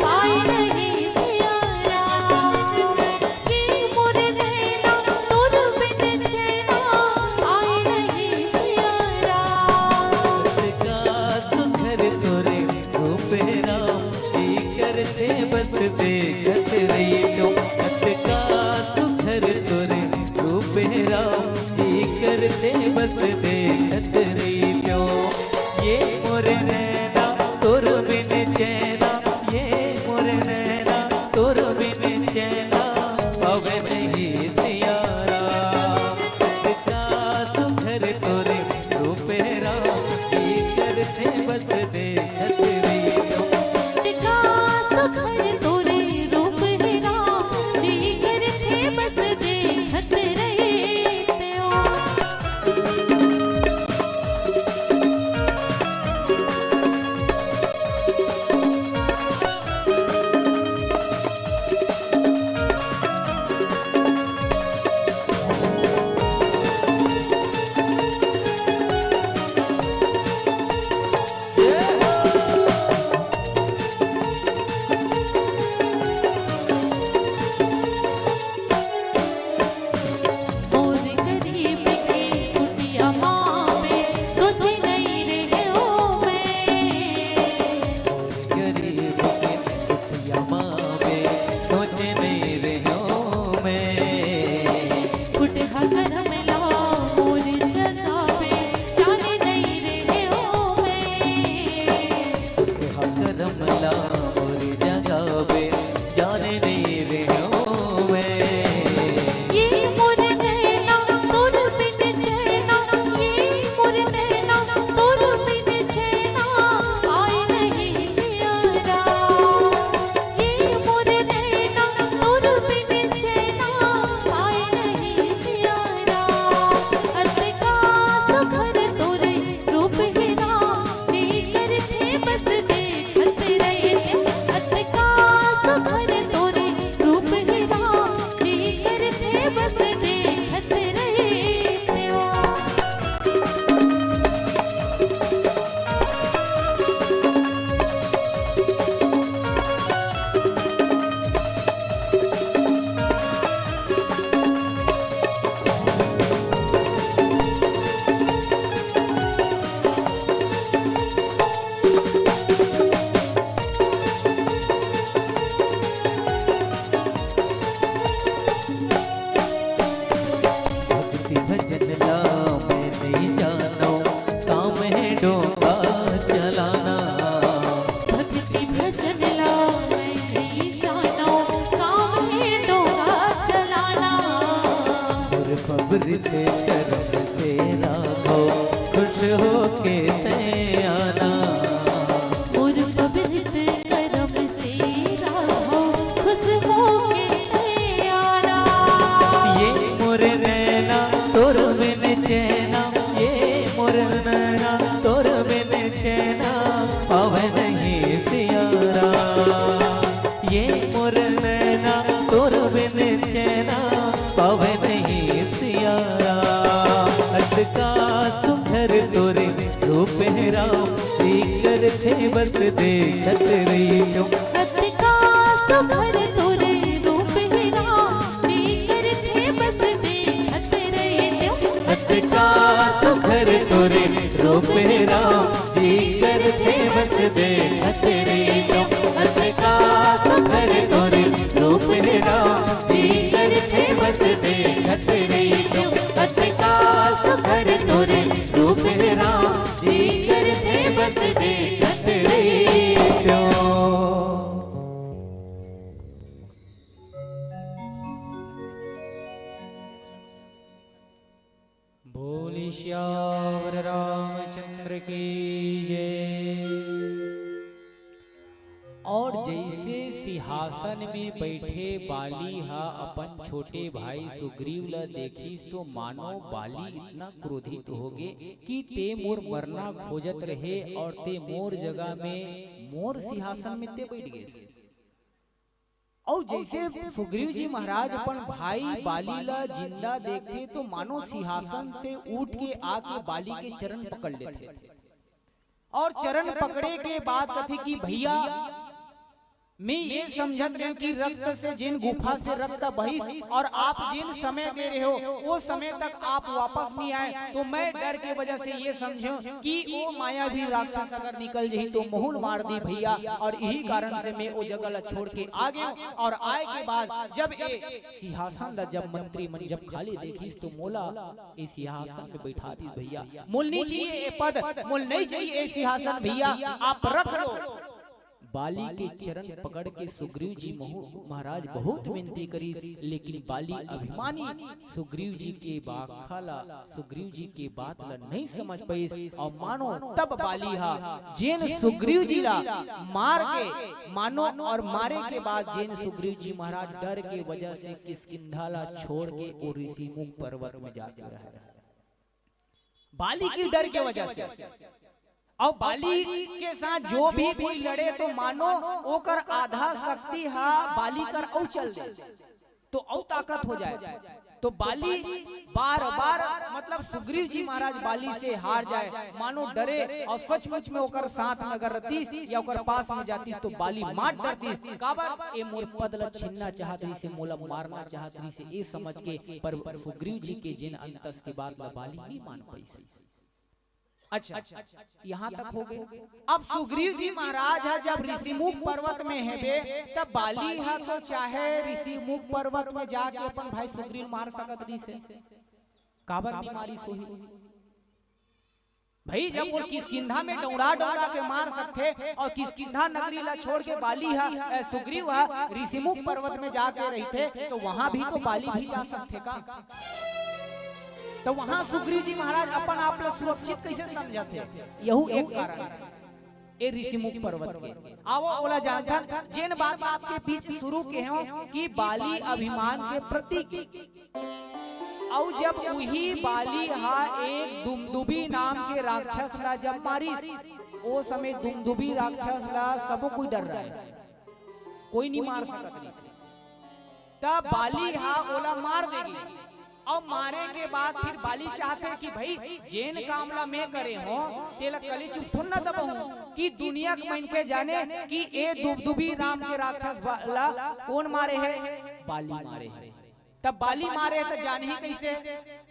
पाए नहीं सिया राम। ये मोर नैना तोर बिन चैना पाए नहीं सिया पवित्र करम से राघव, खुश होके सैयाना। मोर पवित्र करम से राघव, खुश होके सैयाना। ये मोर नैना तोर बिन चैना, ये मोर नैना तोर बिन चैना, पावे नहीं सियारा। ये मोर नैना तोर बिन चैना, पावे नहीं सियारा। अतका सुघर तोरे रूप हे राम, जी करथे बस देखत रहितेंव। अतका सुघर तोरे रूप हे राम, जी करथे बस देखत रहितेंव। अतका सुघर तोरे रूप हे राम, जी करथे बस देखत रहितेंव। अतका सुघर तोरे रूप हे राम, जी करथे बस देखत रहितेंव। अतका सुघर तोरे रूप हे राम, जी करथे बस देखत रहितेंव। बोल सियावर रामचंद्र की जय। और जइसे सिंहासन में बइठे बाली ह अपन छोटे भाई सुग्रीव ल देखिस, तो मानो बाली इतना क्रोधित होगे कि ते मोर मरना खोजत रहे और ते मोर जगह में, मोर सिंहासन में ते बइठ गेस। अउ जइसे सुग्रीव जी महाराज अपन भाई बाली ल जिंदा देखथे, तो मानो सिंहासन से उठ के आके बाली के चरण पकड़ लेथे और चरण पकड़े के बाद कथे कि भैया, मैं ये समझत रहेंव कि रक्त से, जेन गुफा से रक्त बहिस और आप जेन समय दे रहे हो, वो समय तक आप वापस नहीं आए, तो मैं डर के वजह से ये समझेंव कि वो मायावी राक्षस अगर निकल जही तो महूं ल मार दी भैया, और यही कारण से मैं वो जगह ला छोड़ के आ गेंव। और आए के बाद जब ये सिंहासन ला जब मंत्री मन जब खाली देखिस, तो मोला ये सिंहासन पे बैठा दीस भैया, मोला नहीं चाहिए ये पद, मोला नहीं चाहिए ये सिंहासन भैया, आप रख लो। बाली के चरण पकड़ के सुग्रीव जी महू-, महाराज बहुत विनती करिस, लेकिन बाली अभिमानी सुग्रीव जी के बाखा ला, सुग्रीव जी के बात ला नहीं समझ पाइस। और मानो तब बाली हा जेन सुग्रीव जी ला मार के, मानो और मारे के बाद जेन सुग्रीव जी महाराज डर के वजह से किष्किंधा ला छोड़ के वो ऋषिमुख पर्वत में जाके रह रहे। बाली के डर के वजह से। और बाली के साथ जो भी कोई लड़े तो मानो ओकर आधा शक्ति हा बाली कर अउ चल दे, तो अउ ताकत हो जाए। तो बाली बार बार, मतलब सुग्रीव जी महाराज बाली से हार जाए, मानो डरे, और सचमुच में ओकर साथ में अगर रहतीस या ओकर पास में जातीस तो बाली मार डरतीस। काबर? ए मोर पद ल छीनना चाहत रहिस हे, मोला मारना चाहत रहिस हे, ए समझ के। पर सुग्रीव जी के जेन अंतस के बात ल बाली नहीं मान पाइस। अच्छा, यहाँ तक हो गए। अब सुग्रीव जी महाराज हा जब ऋषिमुख पर्वत में हेबे, तब बाली हा तो चाहे ऋषिमुख पर्वत में जाके अपन भाई सुग्रीव मार सकत रहिस हे, काबर नहीं मारिस होही? भाई, जब वो किष्किंधा में डौड़ा डौड़ा के मार सकथे और किष्किंधा नगरी ला छोड़ के बाली हा, अ, सुग्रीव हा ऋषिमुख पर्वत में जाके रहिथे, तो वहां भी तो बाली भी जा सकथे का? तो वहां सुग्रीव जी महाराज अपन आप ला सुरक्षित कैसे समझथे? यहू एक कारण हे। ए ऋषिमुख पर्वत के। आवो ओला जानथन, जेन बात आपके बीच शुरू केहेंव कि बाली अभिमान के प्रतीक। अउ जब उही बाली हा एक दुमदुबी नाम के राक्षस ला जब मारिस, ओ समय दुमदुबी राक्षस ला सबो कोई डर रहे, कोई नहीं मार सकत रहिस। तब बाली हा ओला मार देगी। अउ मारे के बाद फिर बाली चाहथे कि भाई, जेन काम ला मैं करे हों, तेला कली चुप थोन न दबहूं कि दुनिया के मनखे जाने कि ए दुबदुबी नाम के राक्षस बा-, ला कोन मारे हे? बाली मारे हे। तब बाली मारे हे त जानही कैसे?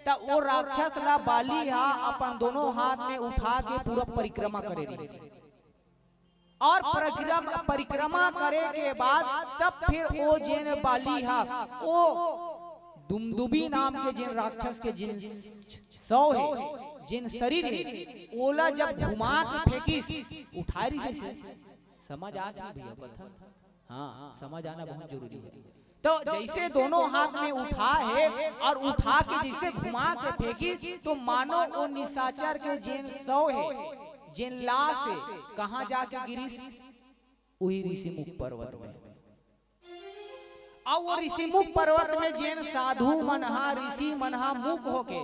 त ओ राक्षस ला बाली हा अपन दोनों हाथ में उठा के पूरा परिक्रमा करे रहिस। और परिक्रमा, परिक्रमा करे के बाद तब फिर ओ जेन बाली हा, ओ दुमदुबी नाम के जेन राक्षस के जेन शव हे, जेन शरीर हे, ओला जब घुमा के फेंकिस, उठा रहिस हे। समझ आत नहीं भैया कथा? हाँ, समझ आना बहुत जरूरी हे। तो जैसे दोनों हाथ में उठा हे और उठा के जैसे घुमा के फेंकी, तो मानो वो निशाचर के जेन शव हे, जेन लाश हे, कहाँ जाके गिरिस? उही ऋषिमुख पर्वत में। अउ वो ऋषिमुख पर्वत में जेन साधु मन हा, ऋषि मन हा मुख होके,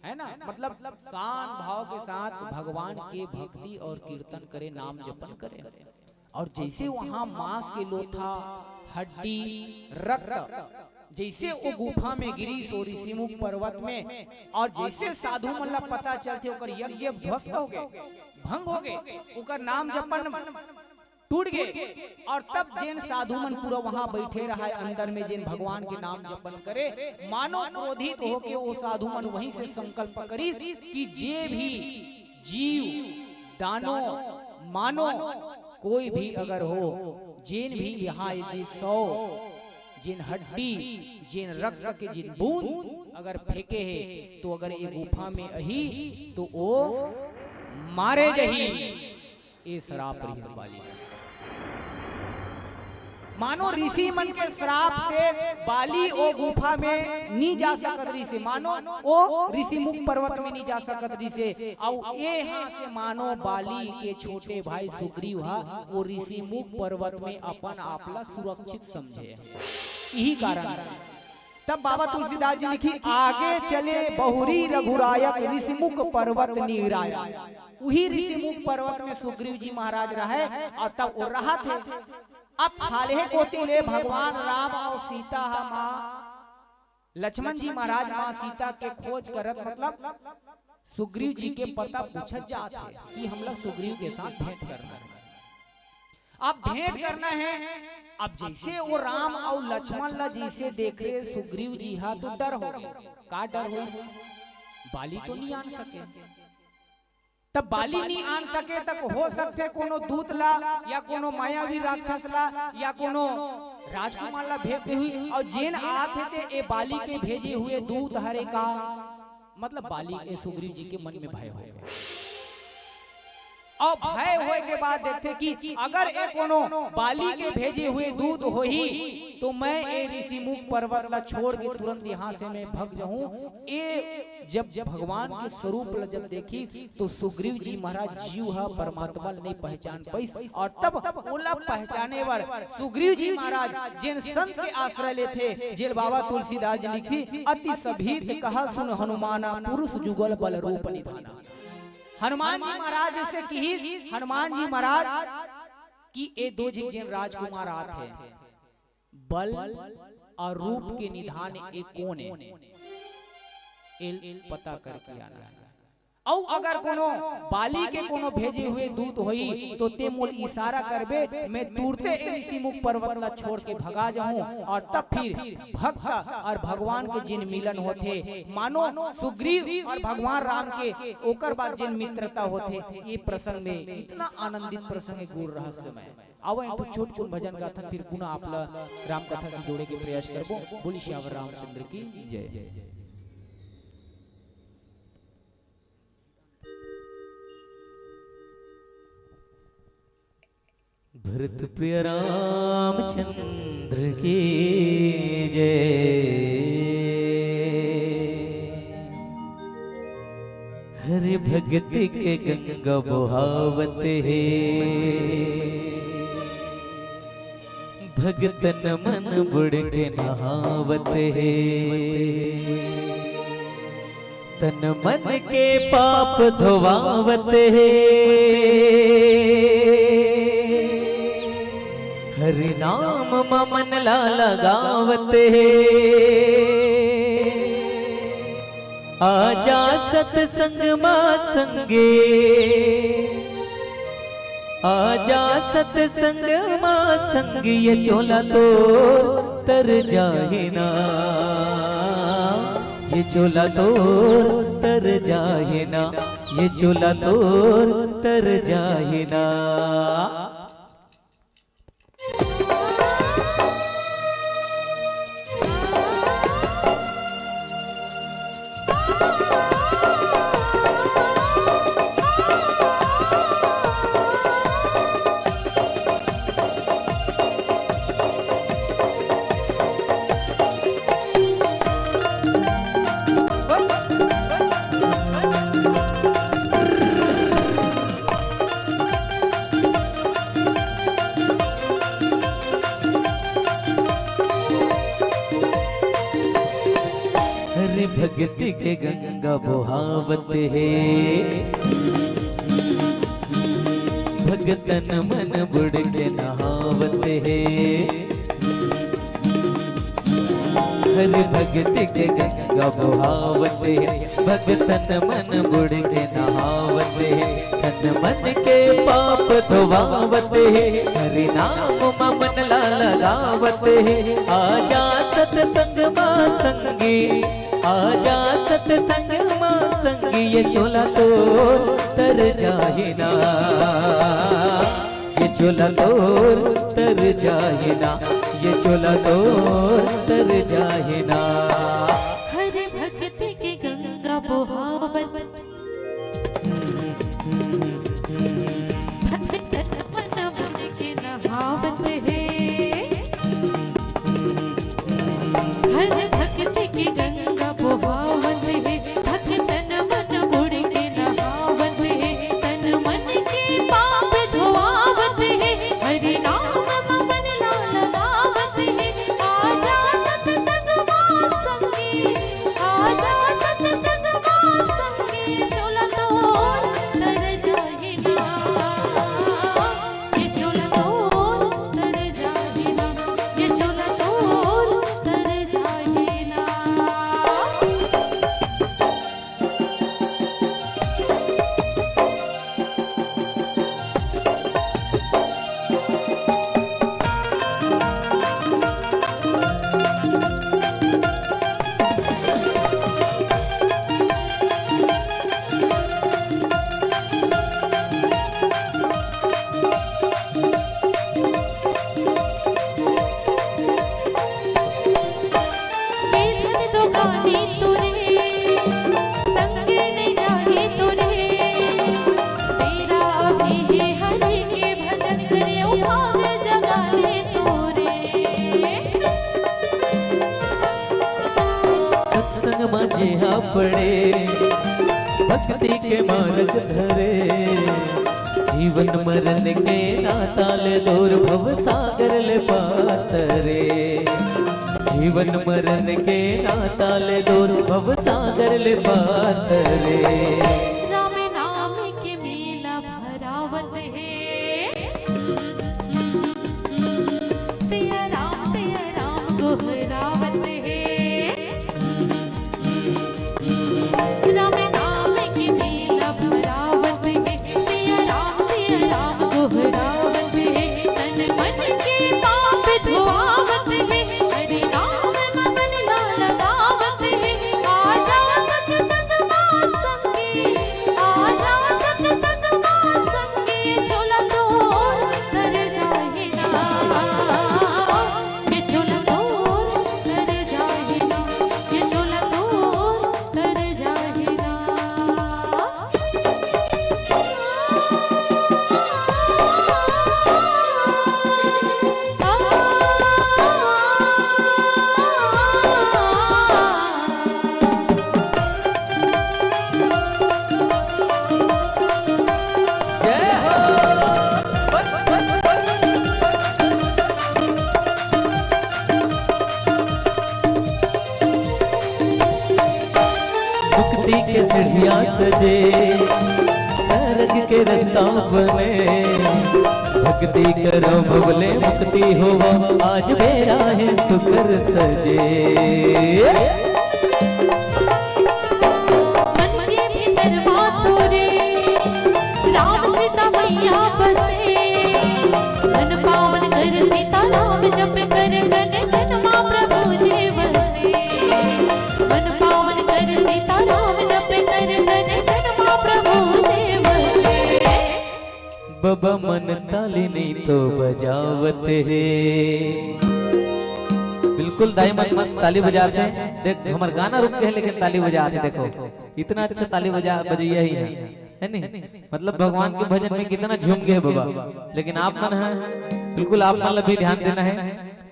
है ना, मतलब शांत भाव के साथ भगवान के भक्ति और कीर्तन करे, नाम जपन करे। और जैसे वहां मांस के लोथा, हड्डी, रक्त, जैसे वो गुफा में गिरिस, वो ऋषिमुख पर्वत में, और जैसे साधु मन ला पता चलथे, ओकर यज्ञ ध्वस्त हो गए, भंग हो गए, ओकर नाम जपन टूट गए। और तब जेन साधु मन पूरा वहां बैठे रहा, अंदर में जेन भगवान के नाम जपन करे, मानो क्रोधित होके वो साधु मन वहीं से संकल्प करिस कि जे भी जीव, दानो, मानो, कोई भी अगर हो, जेन भी यहाँ ये जे शव, जेन हड्डी, जेन रक्त के जेन बूंद अगर फेंके हे, तो अगर ये गुफा में अही, तो वो मारे जही। ये श्राप रहिस बाली। मानो ऋषि मन के श्राप से बाली ओ गुफा में नी जा सकत रहिस हे। मानो ओ ऋषिमुख पर्वत में नी जा सकत रहिस हे। अउ एहा से मानो बाली के छोटे भाई सुग्रीव हा ओ ऋषिमुख पर्वत में अपन आप ला सुरक्षित समझे। यही कारण हे। तब बाबा तुलसीदास जी लिखिस, "आगे चले बहुरी रघुरायक ऋषिमुख पर्वत नीरायक।" उही ऋषिमुख पर्वत में सुग्रीव जी महाराज रहे अउ तब वो रहत हे। अब खाल्हे कोती ले भगवान राम अउ सीता हा माँ लक्ष्मण जी महाराज माँ सीता के खोज करत, मतलब सुग्रीव जी के पता पूछत जात हे कि हमला सुग्रीव के साथ भेंट करना हे। अब भेंट करना हे। अब जैसे वो राम अउ लक्ष्मण ला जैसे देखे सुग्रीव जी हा, तो डर हो गे। का डर हो? बाली तो नी आन सके। तब बाली नी आन सके, तब हो सकथे कोनो दूत ला या कोनो मायावी राक्षस ला या कोनो राजकुमार ला भेज दे होही। अउ जेन आत हे ते ए बाली के भेजे हुए दूत हरे का, मतलब बाली, ए सुग्रीव जी के मन में भय हो गे। अउ भय होए के बाद देखथे कि अगर ए कोनो बाली के भेजे हुए दूत होही, तो मैं ए ऋषिमुख पर्वत ला छोड़ के तुरंत यहाँ से मैं भग जाहूँ। ए जब भगवान के स्वरूप ला जब देखिस, तो सुग्रीव जी महाराज जीव हा परमात्मा ला नहीं पहचान पाइस, अउ तब ओला पहचाने बर सुग्रीव जी महाराज जेन संत के आश्रय लेथे, जेला बाबा तुलसीदास जी लिखिस, "अति सभीत कहा सुन हनुमाना, पुरुष जुगल बल रूप निधाना।" हनुमान जी महाराज से किहिस, हनुमान जी महाराज कि ए दो झिन जेन राजकुमार आत हे, बल अउ रूप के निधान ए कोन ए, एला पता करके आना हे। अउ अगर कोनो बाली के कोनो भेजे हुए दूत होही, तो ते मोला इशारा करबे, मैं तुरते ए ऋषिमुख पर्वत ला छोड़ के भगा जाहूँ, अउ तब फिर भक्त अउ भगवान के जिन मिलन होथे, मानो सुग्रीव अउ भगवान राम के ओकर बाद जिन मित्रता होथे, ये प्रसंग में इतना आनंदित प्रसंग हे गुरु रहस्यमय। आवव, एक ठो छोटकुन भजन गाथन, फिर पुनः आप ला राम कथा से जोड़े के प्रयास करबो। बोलिए सियावर रामचंद्र की जय। भरत प्रिय रामचंद्र की जय। हरि भगति के गंगा बोहावत हे, भगतन मन बुड़ के नहावत हे। तन मन के पाप धोवावत हे, हरि नाम म मन ला लगावत हे। आजा सतसंग मा संगे, आजा सतसंग मा संग, ये चोला तोर तर जाही ना, ये चोला तोर तर जाही ना, ये चोला तोर तर जाही ना। भक्ति के गंगा बोहावत हे, भगतन मन बुड़ के नहावत हे। हर भक्ति के गंगा बोहावत हे, भगतन मन बुड़ के नहावत हे। तन मन के पाप धोवावत हे, हरि नाम म मन ला लगावत हे। आजा सत्संग मा संगी, आजा सत्संग मा संगी, ये चोला तोर तर जाही ना, ये चोला तोर तर जाही ना, ये चोला तोर तर जाही ना। हर भक्ति के गंगा बोहावत, भक्तन मन बुड़ के नहावत हे। हर भक्ति के गंगा बोहावत हे, भक्तन मन बुड़ के नहावत हे। तन मन के पाप धोआवत हे, हरि नाम म मन ला लगावत हे। आजा सत्संग मा संगी, आजा सत्संग मा संगी, चोला तोर तर जाही ना, ये चोला तोर तर जाही ना, ये चोला तोर तर जाही ना। बेधन दुकानी तोरे, संगे नहीं जाही तोरे। बेरा अभी हे हरि के भजन करे, ओ भाग जगाए तोरे। सत्संग मा जेहा पड़े, भक्ति के मार्ग धरे। जीवन मरण के नाता ले दूर, भव सागर ले पार तरे। जीवन मरण के नाता ले दूर, भव सागर ले पार तरे। राम नाम के मेला भरावत हे, सिया राम, सिया राम गोहरावत हे। राम नाम के मेला भरावत हे, सिया राम, सिया राम गोहरावत हे। तन मन के पाप धोआवत हे, हरि नाम म मन ला लगावत हे। आजा सत्संग मा संगी, आजा सत्संग मा संगी, चोला तोर तर जाही ना, ये चोला तोर तर जाही ना, ये चोला तोर तर जाही ना। मुक्ति के सीढ़िया सजे, सरग के रस्ता बने। भक्ति करो भवले मुक्ति होवा, आज बेरा हे सुकर सजे। मन के भीतर मा तोरे, राम सीता मैया बसे। मन पावन कर सीता राम जप कर, तन तन मा प्रभु जी बसे। मन पावन कर सीता राम जप कर, तन तन मा प्रभु जी बसे। बबा मन ताली नहीं तो बजावत हे। बिल्कुल दाई मन मस्त ताली बजात हे। देख, हमर गाना रुक गे हे, लेकिन ताली बजात हे। देखो, इतना अच्छा ताली बजा, बजैया ही है, है नहीं? मतलब, भगवान के भजन में कितना झूम गए बबा। लेकिन आप मन है, बिल्कुल आप मन ला भी ध्यान देना है।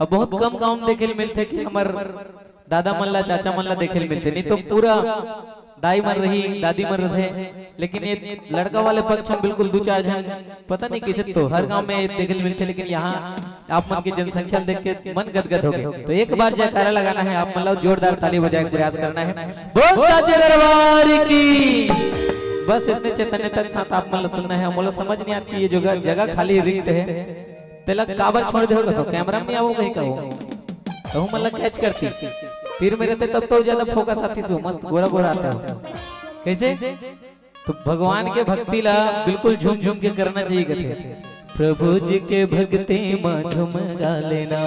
अब बहुत कम गाँव में देखे ल मिलथे कि हमर दादा मन ला, चाचा मन ला देखे ल मिलथे, नहीं तो पूरा दाई मन रही, दादी मन रथे, लेकिन ये लड़का वाले पक्ष में बिल्कुल दू चार झन, पता नहीं किसे तो हर गांव में देखे ल मिलथे, लेकिन यहाँ आप मन के जनसंख्या ल देख के मन गदगद हो गए। तो एक बार जयकारा लगाना है, आप मन ला जोरदार ताली बजाए के प्रयास करना है। बोल साचे दरबार की। बस इसने चैतन्य तक साथ आप मन ला सुनना है। मोला समझ नहीं आत कि ये जगह, जगह खाली रिक्त है, तेला काबर छोड़ दे हो तो कैमरा में आओ कहीं कहो, तो मन ला कैच करती। तीर में रहते तब तो ज्यादा फोकस आती, तो मस्त गोरा गोरा आता हो। कैसे? तो भगवान के भक्ति ला बिल्कुल झूम झूम के करना चाहिए कहते। प्रभु जी के भक्ति मा झूम गा लेना।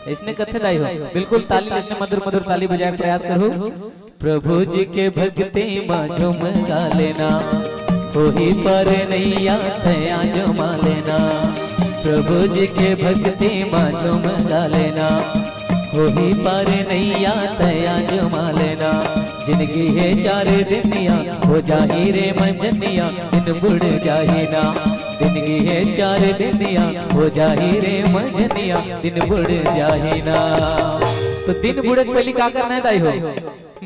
इसने कथे दाई हो, बिल्कुल ताली, इसने मधुर मधुर ताली बजाए के प्रयास करो। प्रभु जी के भक्ति मा झूम गा लेना, होही पार नैया तैं आजमा लेना। प्रभु जी के भक्ति मा झूम गा लेना, होही पार नैया तैं आजमा लेना। जिनगी है चार दिनिया, हो जाही रे मंझनिया, दिन बुड़ जाही ना। जिनगी है चार दिनिया, हो जाही रे मंझनिया, दिन बुड़ जाही ना। तो दिन बुड़े के पहली का करना है दाई हो?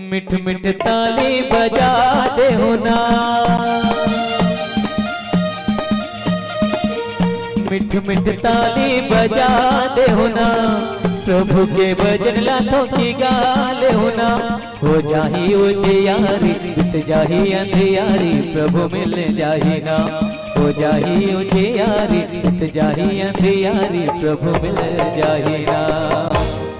मिठ मिठ ताली बजा दे हो ना, मिठ मिठ ताली बजा दे हो ना, प्रभु के भजन ला थोकी गा ले हो ना। हो जाही उजियारी, बीत जाही अंधियारी, प्रभु मिल जाही ना। हो जाही उजियारी, बीत जाही अंधियारी, प्रभु मिल जाही ना।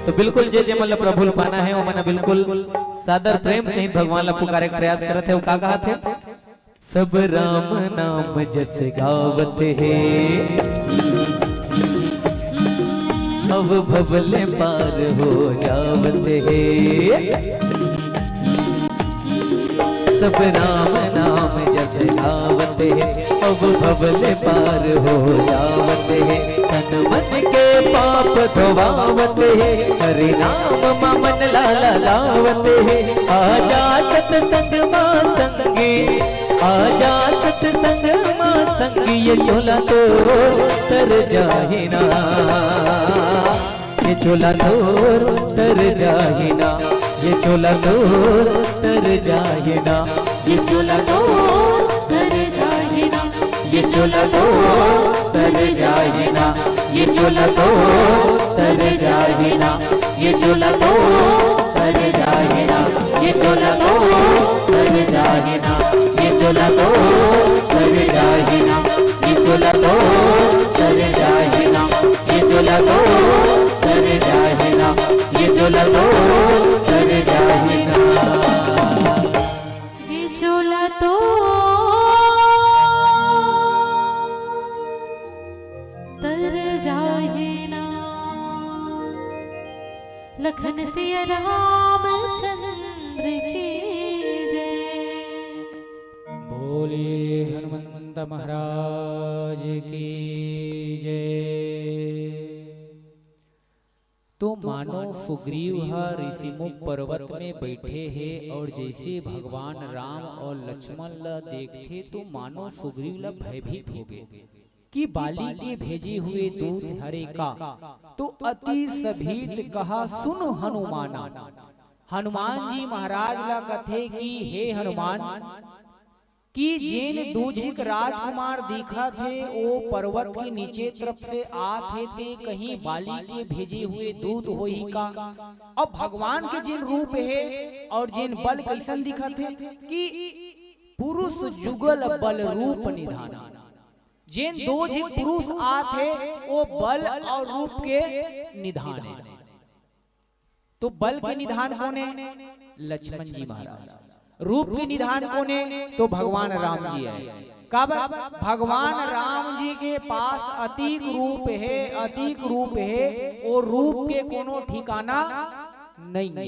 तो बिल्कुल जे जे मन ला प्रभु ल पाना है, वो मन बिल्कुल सादर प्रेम सहित भगवान ला पुकारे के प्रयास करत है। वो का कहत है? सब राम नाम जस गावत हे, अव भव ले पार हो जावत हे। सब राम नाम जस गावत हे, अव भव ले पार हो जावत हे। तन मन के पाप धोवावत हे, हरि नाम मा मन ला लगावत हे। आजा सतसंग मा संगी, आजा सतसंग मा संगी, ये चोला तोर तर जाही ना, ये चोला तोर तर जाही ना, ये चोला तोर तर जाही ना, ये चोला तोर तर जाही ना, ये चोला तोर तर जाही ना, ये चोला तोर तर जाही ना, ये चोला तोर तर जाही ना, ये चोला तोर तर जाही ना, ये चोला तोर तर जाही ना, ये चोला तोर तर जाही ना, ये चोला तोर तर जाही ना, ये चोला तोर तर जाही ना। ये चोला तोर तर जाही ना। लखन सिया रामचंद्र की जय। बोलिए हनुमंत महाराज की जय। तो मानो सुग्रीव ह ऋषिमुख पर्वत में बैठे हे और जैसे भगवान राम और लक्ष्मण ला देखथे तो मानो सुग्रीव ला भयभीत हो गए कि बाली के भेजे हुए दूत हरे का। तो अति सभीत कहा सुन हनुमाना। हनुमान जी महाराज ला कथे कि हे हनुमान, कि जेन दूजिक राजकुमार दिखत हे, ओ पर्वत के नीचे तरफ से आत हे, ते कहीं बाली के भेजे हुए दूत होही का? अब भगवान के जेन रूप हे और जेन बल कैसन दिखत हे कि पुरुष जुगल बल रूप निधान। जेन दो झिन पुरुष आत हे, ओ बल और रूप के निधान हे। तो बल के निधान कोन हे? लक्ष्मण जी महाराज। रूप के निधान कोन हे? तो भगवान राम जी हे। काबर? भगवान राम जी के पास अतीक रूप हे, अतीक रूप हे, ओ रूप के कोनो ठिकाना नहीं हे।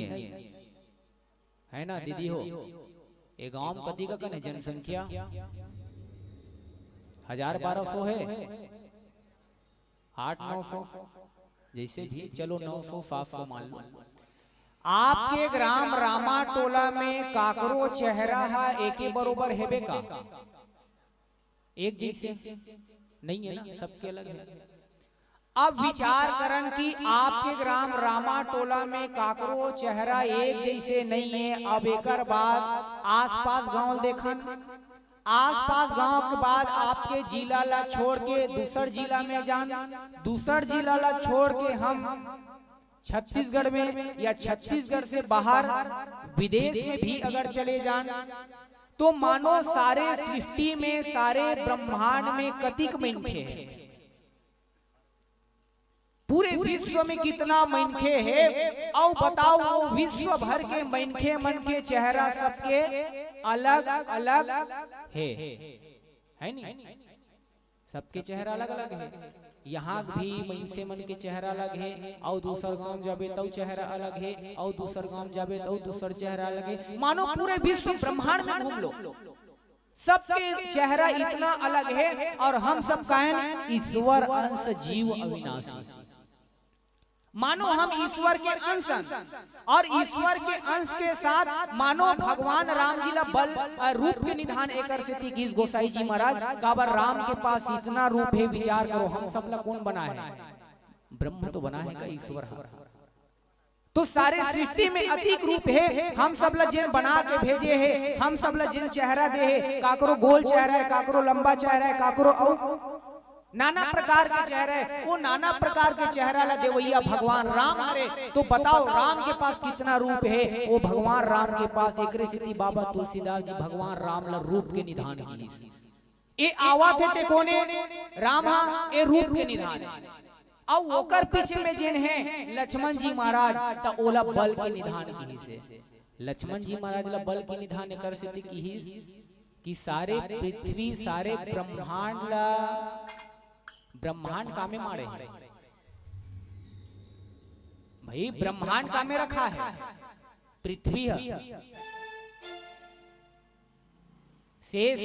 है ना दीदी हो? ये गांव में कतिक कन हे जनसंख्या? हजार बारह सौ हे? आठ नौ सौ, जैसे भी, चलो नौ सौ, सात सौ मान लो। आपके ग्राम रामा टोला में काकरो चेहरा हा एके बरोबर हेबे का? एक जैसे नहीं है ना, सबके अलग है। अब विचार करन कि आपके ग्राम रामा टोला में काकरो चेहरा एक जइसे नइ हे। अब एकर बाद आसपास गांव देखन, आसपास गांव के बाद आपके जिला ला छोड़ के दूसर जिला में जान, दूसर जिला ला छोड़ के हम छत्तीसगढ़ में या छत्तीसगढ़ से बाहर विदेश में भी अगर चले जान, तो मानो सारे सृष्टि में, सारे ब्रह्मांड में कतिक मनखे हे? पूरे विश्व में कितना मनखे हे? अउ बताओ, वो विश्व भर के मनखे मन के चेहरा सबके अलग-अलग हे, हे नी? सबके चेहरा अलग-अलग हे। यहाँ भी मनसे मन के चेहरा अलग हे, अउ दूसर गांव जाबे तउ चेहरा अलग हे, अउ दूसर गांव जाबे तउ दूसर चेहरा अलग हे। मानो पूरे विश्व ब्रह्मांड में घूम लो, सबके चेहरा इतना अलग हे। अउ हम सब कायन ईश्वर अंश जीव अविनाशी। मानो हम ईश्वर के अंश हन, अउ ईश्वर के अंश के साथ मानो भगवान राम जी ला बल, अ, रूप के निधान एकर सेती किहिस गोसाई जी महाराज, काबर राम के पास इतना रूप हे, विचार करो, हम सब ला कोन बनाए हे? ब्रह्म तो बनाए हे का ईश्वर ह? तो सारे सृष्टि में अतिक रूप हे, हम सब ला जेन बना के भेजे हे, हम सब ला जेन चेहरा दे हे, काकरो गोल चेहरा हे, काकरो लंबा चेहरा हे, काकरो अउ नाना प्रकार के चेहरा हे। वो नाना प्रकार के चेहरा ला देवइया भगवान राम हरे। तो बताओ, राम के पास कितना रूप हे? वो भगवान राम के पास, एकरे सेती बाबा तुलसीदास जी भगवान राम ला रूप के निधान किहिस। ए आवत हे ते कोने? राम हा, ए रूप के निधान हे। अउ ओकर पीछे में जेन हे लक्ष्मण जी महाराज, त ओला बल के निधान किहिस हे। लक्ष्मण जी महाराज ला बल के निधान एकर सेती किहिस कि सारे पृथ्वी, सारे ब्रह्मांड ला, ब्रह्मांड कामे माड़े हे भाई, ब्रह्मांड कामे रखा हे? पृथ्वी ह। शेष,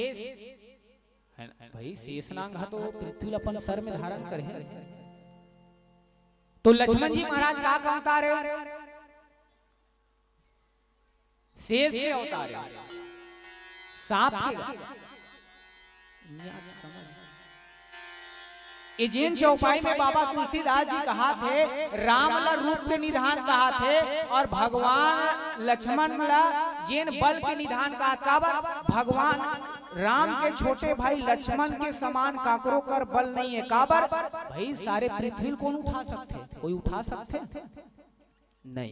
हे ना? भाई, शेष नांग ह तो पृथ्वी ल अपन सर में धारण करे हे। तो लक्ष्मण जी महाराज का अवतार हे? शेष के अवतार हे, सांप के। ए जेन चौपाई में बाबा तुलसीदास जी कहाथे, राम ला रूप के निधान कहाथे, अउ भगवान लक्ष्मण ला जेन बल के निधान कहाथे। काबर? भगवान राम के छोटे भाई लक्ष्मण के समान काकरो कर बल नइ हे। काबर? भाई, सारे पृथ्वी ल कोन उठा सकथे? कोई उठा सकथे? नइ।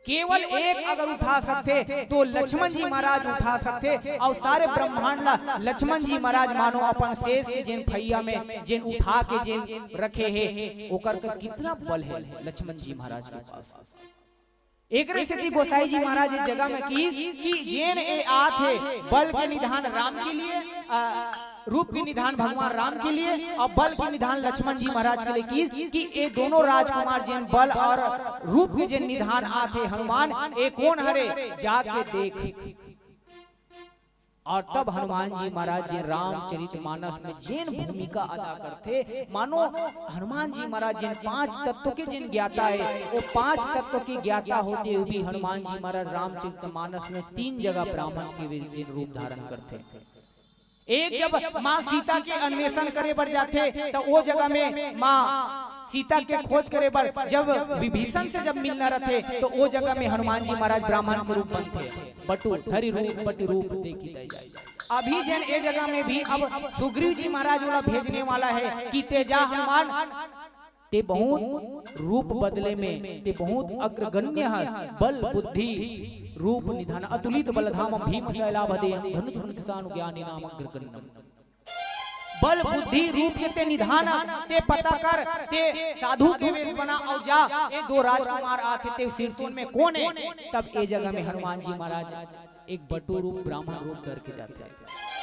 केवल एक अगर उठा सकथे, तो लक्ष्मण जी महाराज उठा सकथे, अउ सारे ब्रह्मांड ला लक्ष्मण जी महाराज मानो अपन शेष के जेन फइया में जेन उठा के जेन रखे हे, ओकर कर कितना बल हे लक्ष्मण जी महाराज के पास। एकरे सेती गोसाई जी महाराज ए जगह में किहिस कि जेन ए आत हे बल के निधान राम के लिए, आ, रूप के निधान भगवान राम के लिए अउ बल के निधान लक्ष्मण जी महाराज के लिए किहिस कि ए दोनों राजकुमार जेन बल अउ रूप के जेन निधान आत हे हनुमान, ए कोन हरे, जाके देख। अउ तब हनुमान जी महाराज जी रामचरित मानस में जेन भूमिका अदा करथे, मानो हनुमान जी महाराज जेन पांच तत्व के जेन ज्ञाता हे, वो पांच तत्व के ज्ञाता होते हुए भी हनुमान जी महाराज रामचरित मानस में तीन जगह ब्राह्मण के वे-, जेन रूप धारण करथे। एक जब माँ सीता के अन्वेषण करे बर जाथे, त ओ जगह में माँ सीता के खोज करे बर जब विभीषण से जब मिलना रथे, त ओ जगह में हनुमान जी महाराज ब्राह्मण के रूप बनथे। बटु धरि रूप बटु रूप देखि दया। अभी जेन ए जगह में भी अब सुग्रीव जी महाराज ओला भेजने वाला हे कि ते जा हनुमान, ते बहुत रूप बदले में, ते बहुत अग्रगण्य हस, बल बुद्धि रूप निधान, अतुलित बलधामम भीम शैलाभ देहम धनुज फण किसान ज्ञानी नाम अग्रगण्यम। बल बुद्धि रूप के ते निधान, ते पता कर, ते साधु के वेश बना अउ जा, ए दो राजकुमार आथे, ते सिरतोन में कोन हे? तब ए जगह में हनुमान जी महाराज एक बटु रूप, ब्राह्मण रूप धर के जाथे।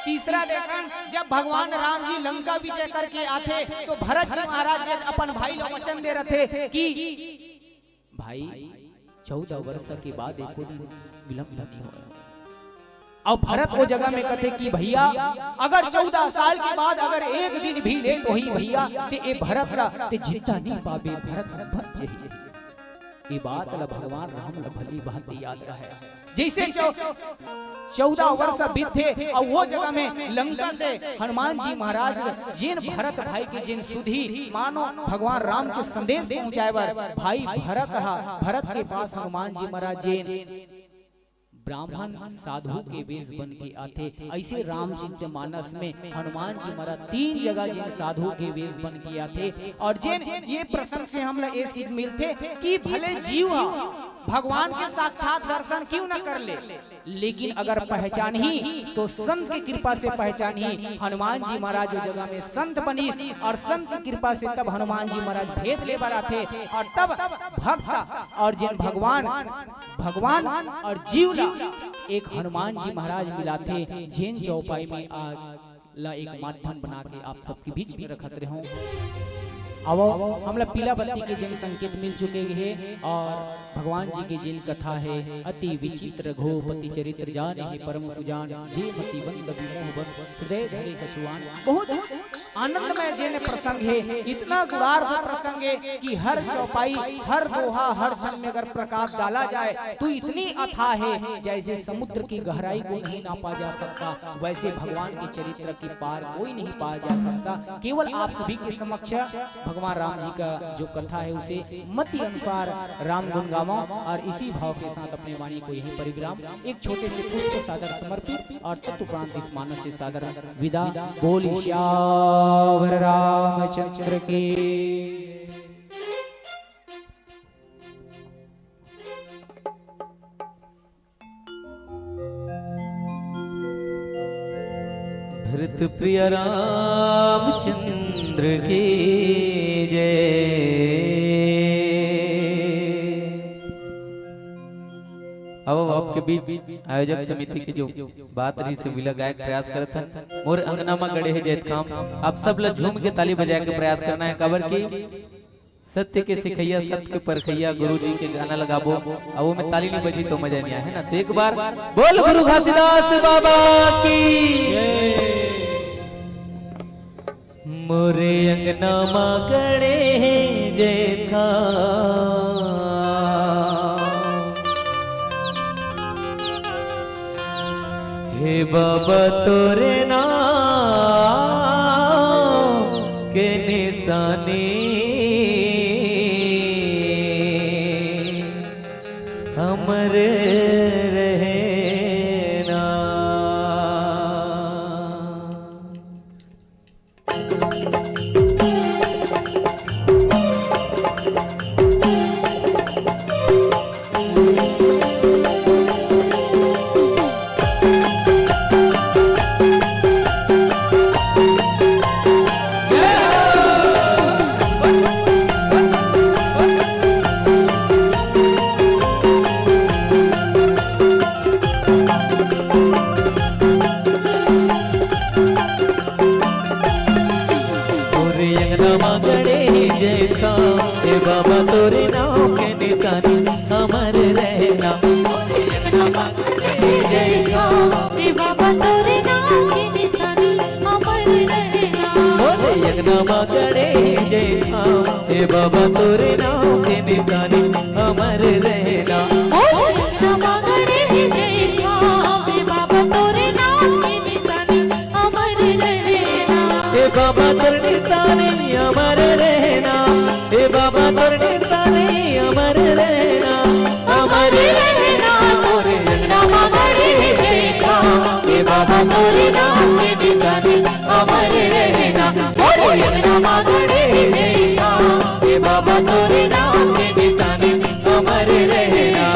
तीसरा देखन, जब भगवान राम जी लंका विजय करके आथे, तो भरत जी महाराज जी अपन भाई ला वचन दे रथे कि भाई, चौदह वर्ष के बाद एको दिन विलंब नहीं होय। अउ भरत ओ जगह में कथे कि भैया, अगर चौदह साल के बाद अगर एक दिन भी लेट होही भैया, ते ए भरत ला ते जिंदा नहीं पाबे, भरत मर जाही। ये बात ला भगवान राम ला भली भांति याद रहे। जैसे चौ-, चौदह वर्ष बीतथे अउ वो जगह में लंका से हनुमान जी महाराज जेन भरत भाई के जेन सुधी मानो भगवान राम के संदेश पहुंचाए बर भाई भरत हा, भरत के पास हनुमान जी महाराज जेन ब्राह्मण साधु के वेश बन के आथे। ऐसे रामचरित मानस में हनुमान जी महाराज तीन जगह जेन साधु के वेश बन के आथे। और जेन ये प्रसंग से हमला ये सीख मिलथे कि भले जीव ह भगवान के साक्षात दर्शन क्यों न कर ले, लेकिन अगर पहचानही तो संत के कृपा से पहचानही। हनुमान जी महाराज वो जगह में संत बनिस और संत के कृपा से तब हनुमान जी महाराज भेद ले बर आथे और तब भक्त और जेन भगवान, भगवान और जीव ला एक हनुमान जी महाराज मिलाथे, जेन चौपाई में आग ला एक माध्यम बना के आप सबके बीच में रखत रहूं। अब हमला पीला बत्ती के जेन संकेत मिल चुके हे और भगवान जी के जेन कथा हे, अति विचित्र रघुपति चरित्र जानेहे परम सुजान, जे मति मंद विमोह बस हृदय धरे कछुआन। बहुत आनंदमय जेन प्रसंग हे, इतना गुणार्थ प्रसंग हे कि हर चौपाई, हर दोहा, हर छंद में अगर प्रकाश डाला जाए तो इतनी अथाह हे, जैसे समुद्र की गहराई को नहीं नापा जा सकता, वैसे भगवान के चरित्र के पार कोई नहीं पाया जा सकता। केवल आप सभी के समक्ष भगवान राम जी का जो कथा है उसे मति अनुसार राम गुण गावों और इसी भाव के साथ अपने वाणी को यहीं परिविराम। एक छोटे से पुष्प सादर समर्पित और तत्उपरांत इस मानस से सादर विदा। बोल सियावर रामचंद्र की। भरत प्रिय रामचंद्र की जय। अब आपके बीच आयोजक समिति के जो बात रही से विला गायक प्रयास करत हन। मोर अंगना मा गड़े हे जैतखाम। आप सब ला झूम के ताली बजाए के प्रयास करना है, काबर कि सत्य के सिखैया, सत्य के परखैया गुरु जी के गाना लगाबो, अब वो में ताली नहीं बजी तो मजा नहीं आए, है ना? तो एक बार बोल गुरु घासीदास बाबा की। मोरे अंगना मा गड़े हे जैतखाम। हे बाबा तोरे नाम के निशानी अमर रहे ना। तोरे अंगना मा गड़े हे जैतखाम, ए बाबा तोरे नाम के निशानी अमर रहे ना। तोरे अंगना मा गड़े हे जैतखाम, ए बाबा तोरे नाम के निशानी अमर रहे ना। तोरे अंगना मा गड़े हे जैतखाम, ए बाबा तोरे नाम के निशानी अमर रहे ना। तोरे अंगना मा गड़े हे जैतखाम, ए बाबा तोरे नाम के निशानी अमर रहे ना। ए बाबा तोर निशानी अमर रहे ना। ए बाबा तोर निशानी अमर रहे ना। अमर रहे ना। मोरे अंगना मा गड़े हे जैतखाम, ए बाबा तोरे नाम के निशानी अमर रहे ना। मोरे अंगना मा गड़े हे जैतखाम, ए बाबा तोरे नाम के निशानी अमर रहे ना।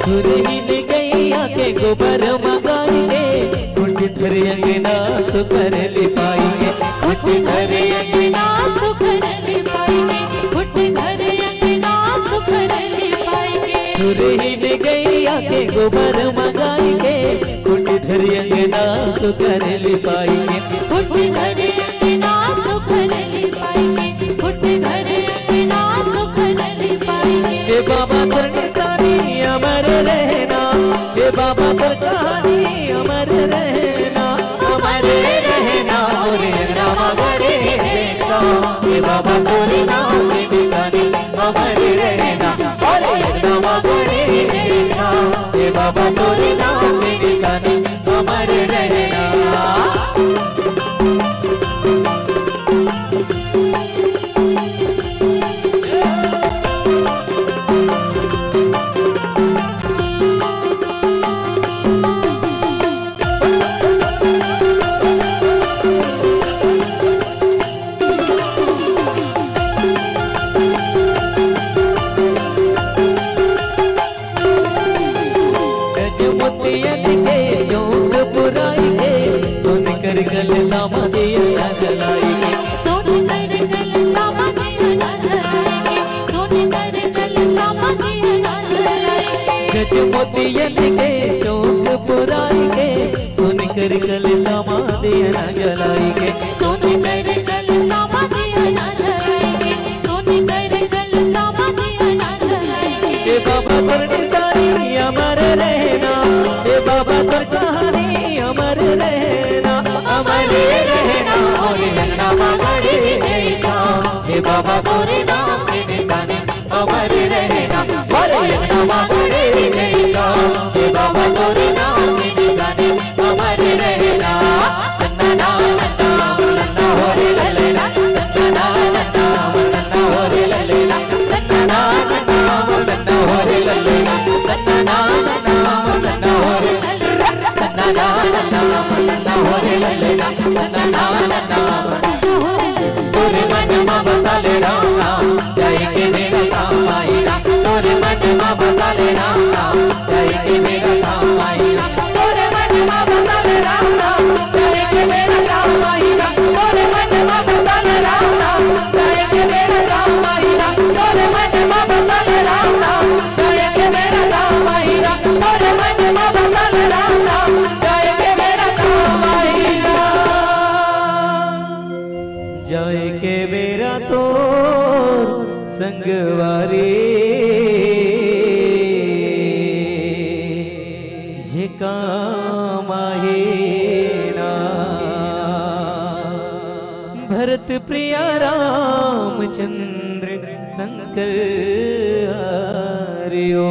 सुरहीन गैया के गोबर मंगाई के, खुट धरे अंगना सुपर लिपाई के, खुट धरे अंगना सुपर लिपाई तेही में गैया के गोबर मंगाई के, खूंटी धरी अंगना सुघर लिपाई के। खूंटी धरी अंगना सुघर लिपाई के, खूंटी धरी अंगना सुघर लिपाई के। हे बाबा तोर निशानी अमर रहना, हे बाबा तोर कहानी अमर रहना, अमर रहना, मोरे रामा गढ़े रहना। हे बाबा तोरे नाम के निशानी अमर रहना, अरे रामा गढ़े रहना। हे बाबा तोरे नाम के निशानी अमर रहना। गज मोतियन के चौक पुराई के, सोन कर कलसा मा दिया जलाई के। सोन कर कलसा मा दिया जलाई के, सोन कर कलसा मा दिया जलाई के। गज मोतियन के चौक पुराई के, सोन कर कलसा मा दिया जलाई के। सोन कर कलसा मा दिया जलाई के, सोन कर कलसा मा दिया जलाई के। हे बाबा तोर निशानी अमर रहना, हे बाबा तोर कहानी अमर रहना, अमर रहना, मोरे अंगना मा गढ़े रहना। हे बाबा तोरे नाम के निशानी अमर रहना, मोरे अंगना मा गढ़े रहना। हे बाबा तोरे नाम के निशानी अमर रहना। जाए के बेरा तोर संगवारी, ये काम आहे ना। भरत प्रिया रामचंद्र शंकर हरिओ।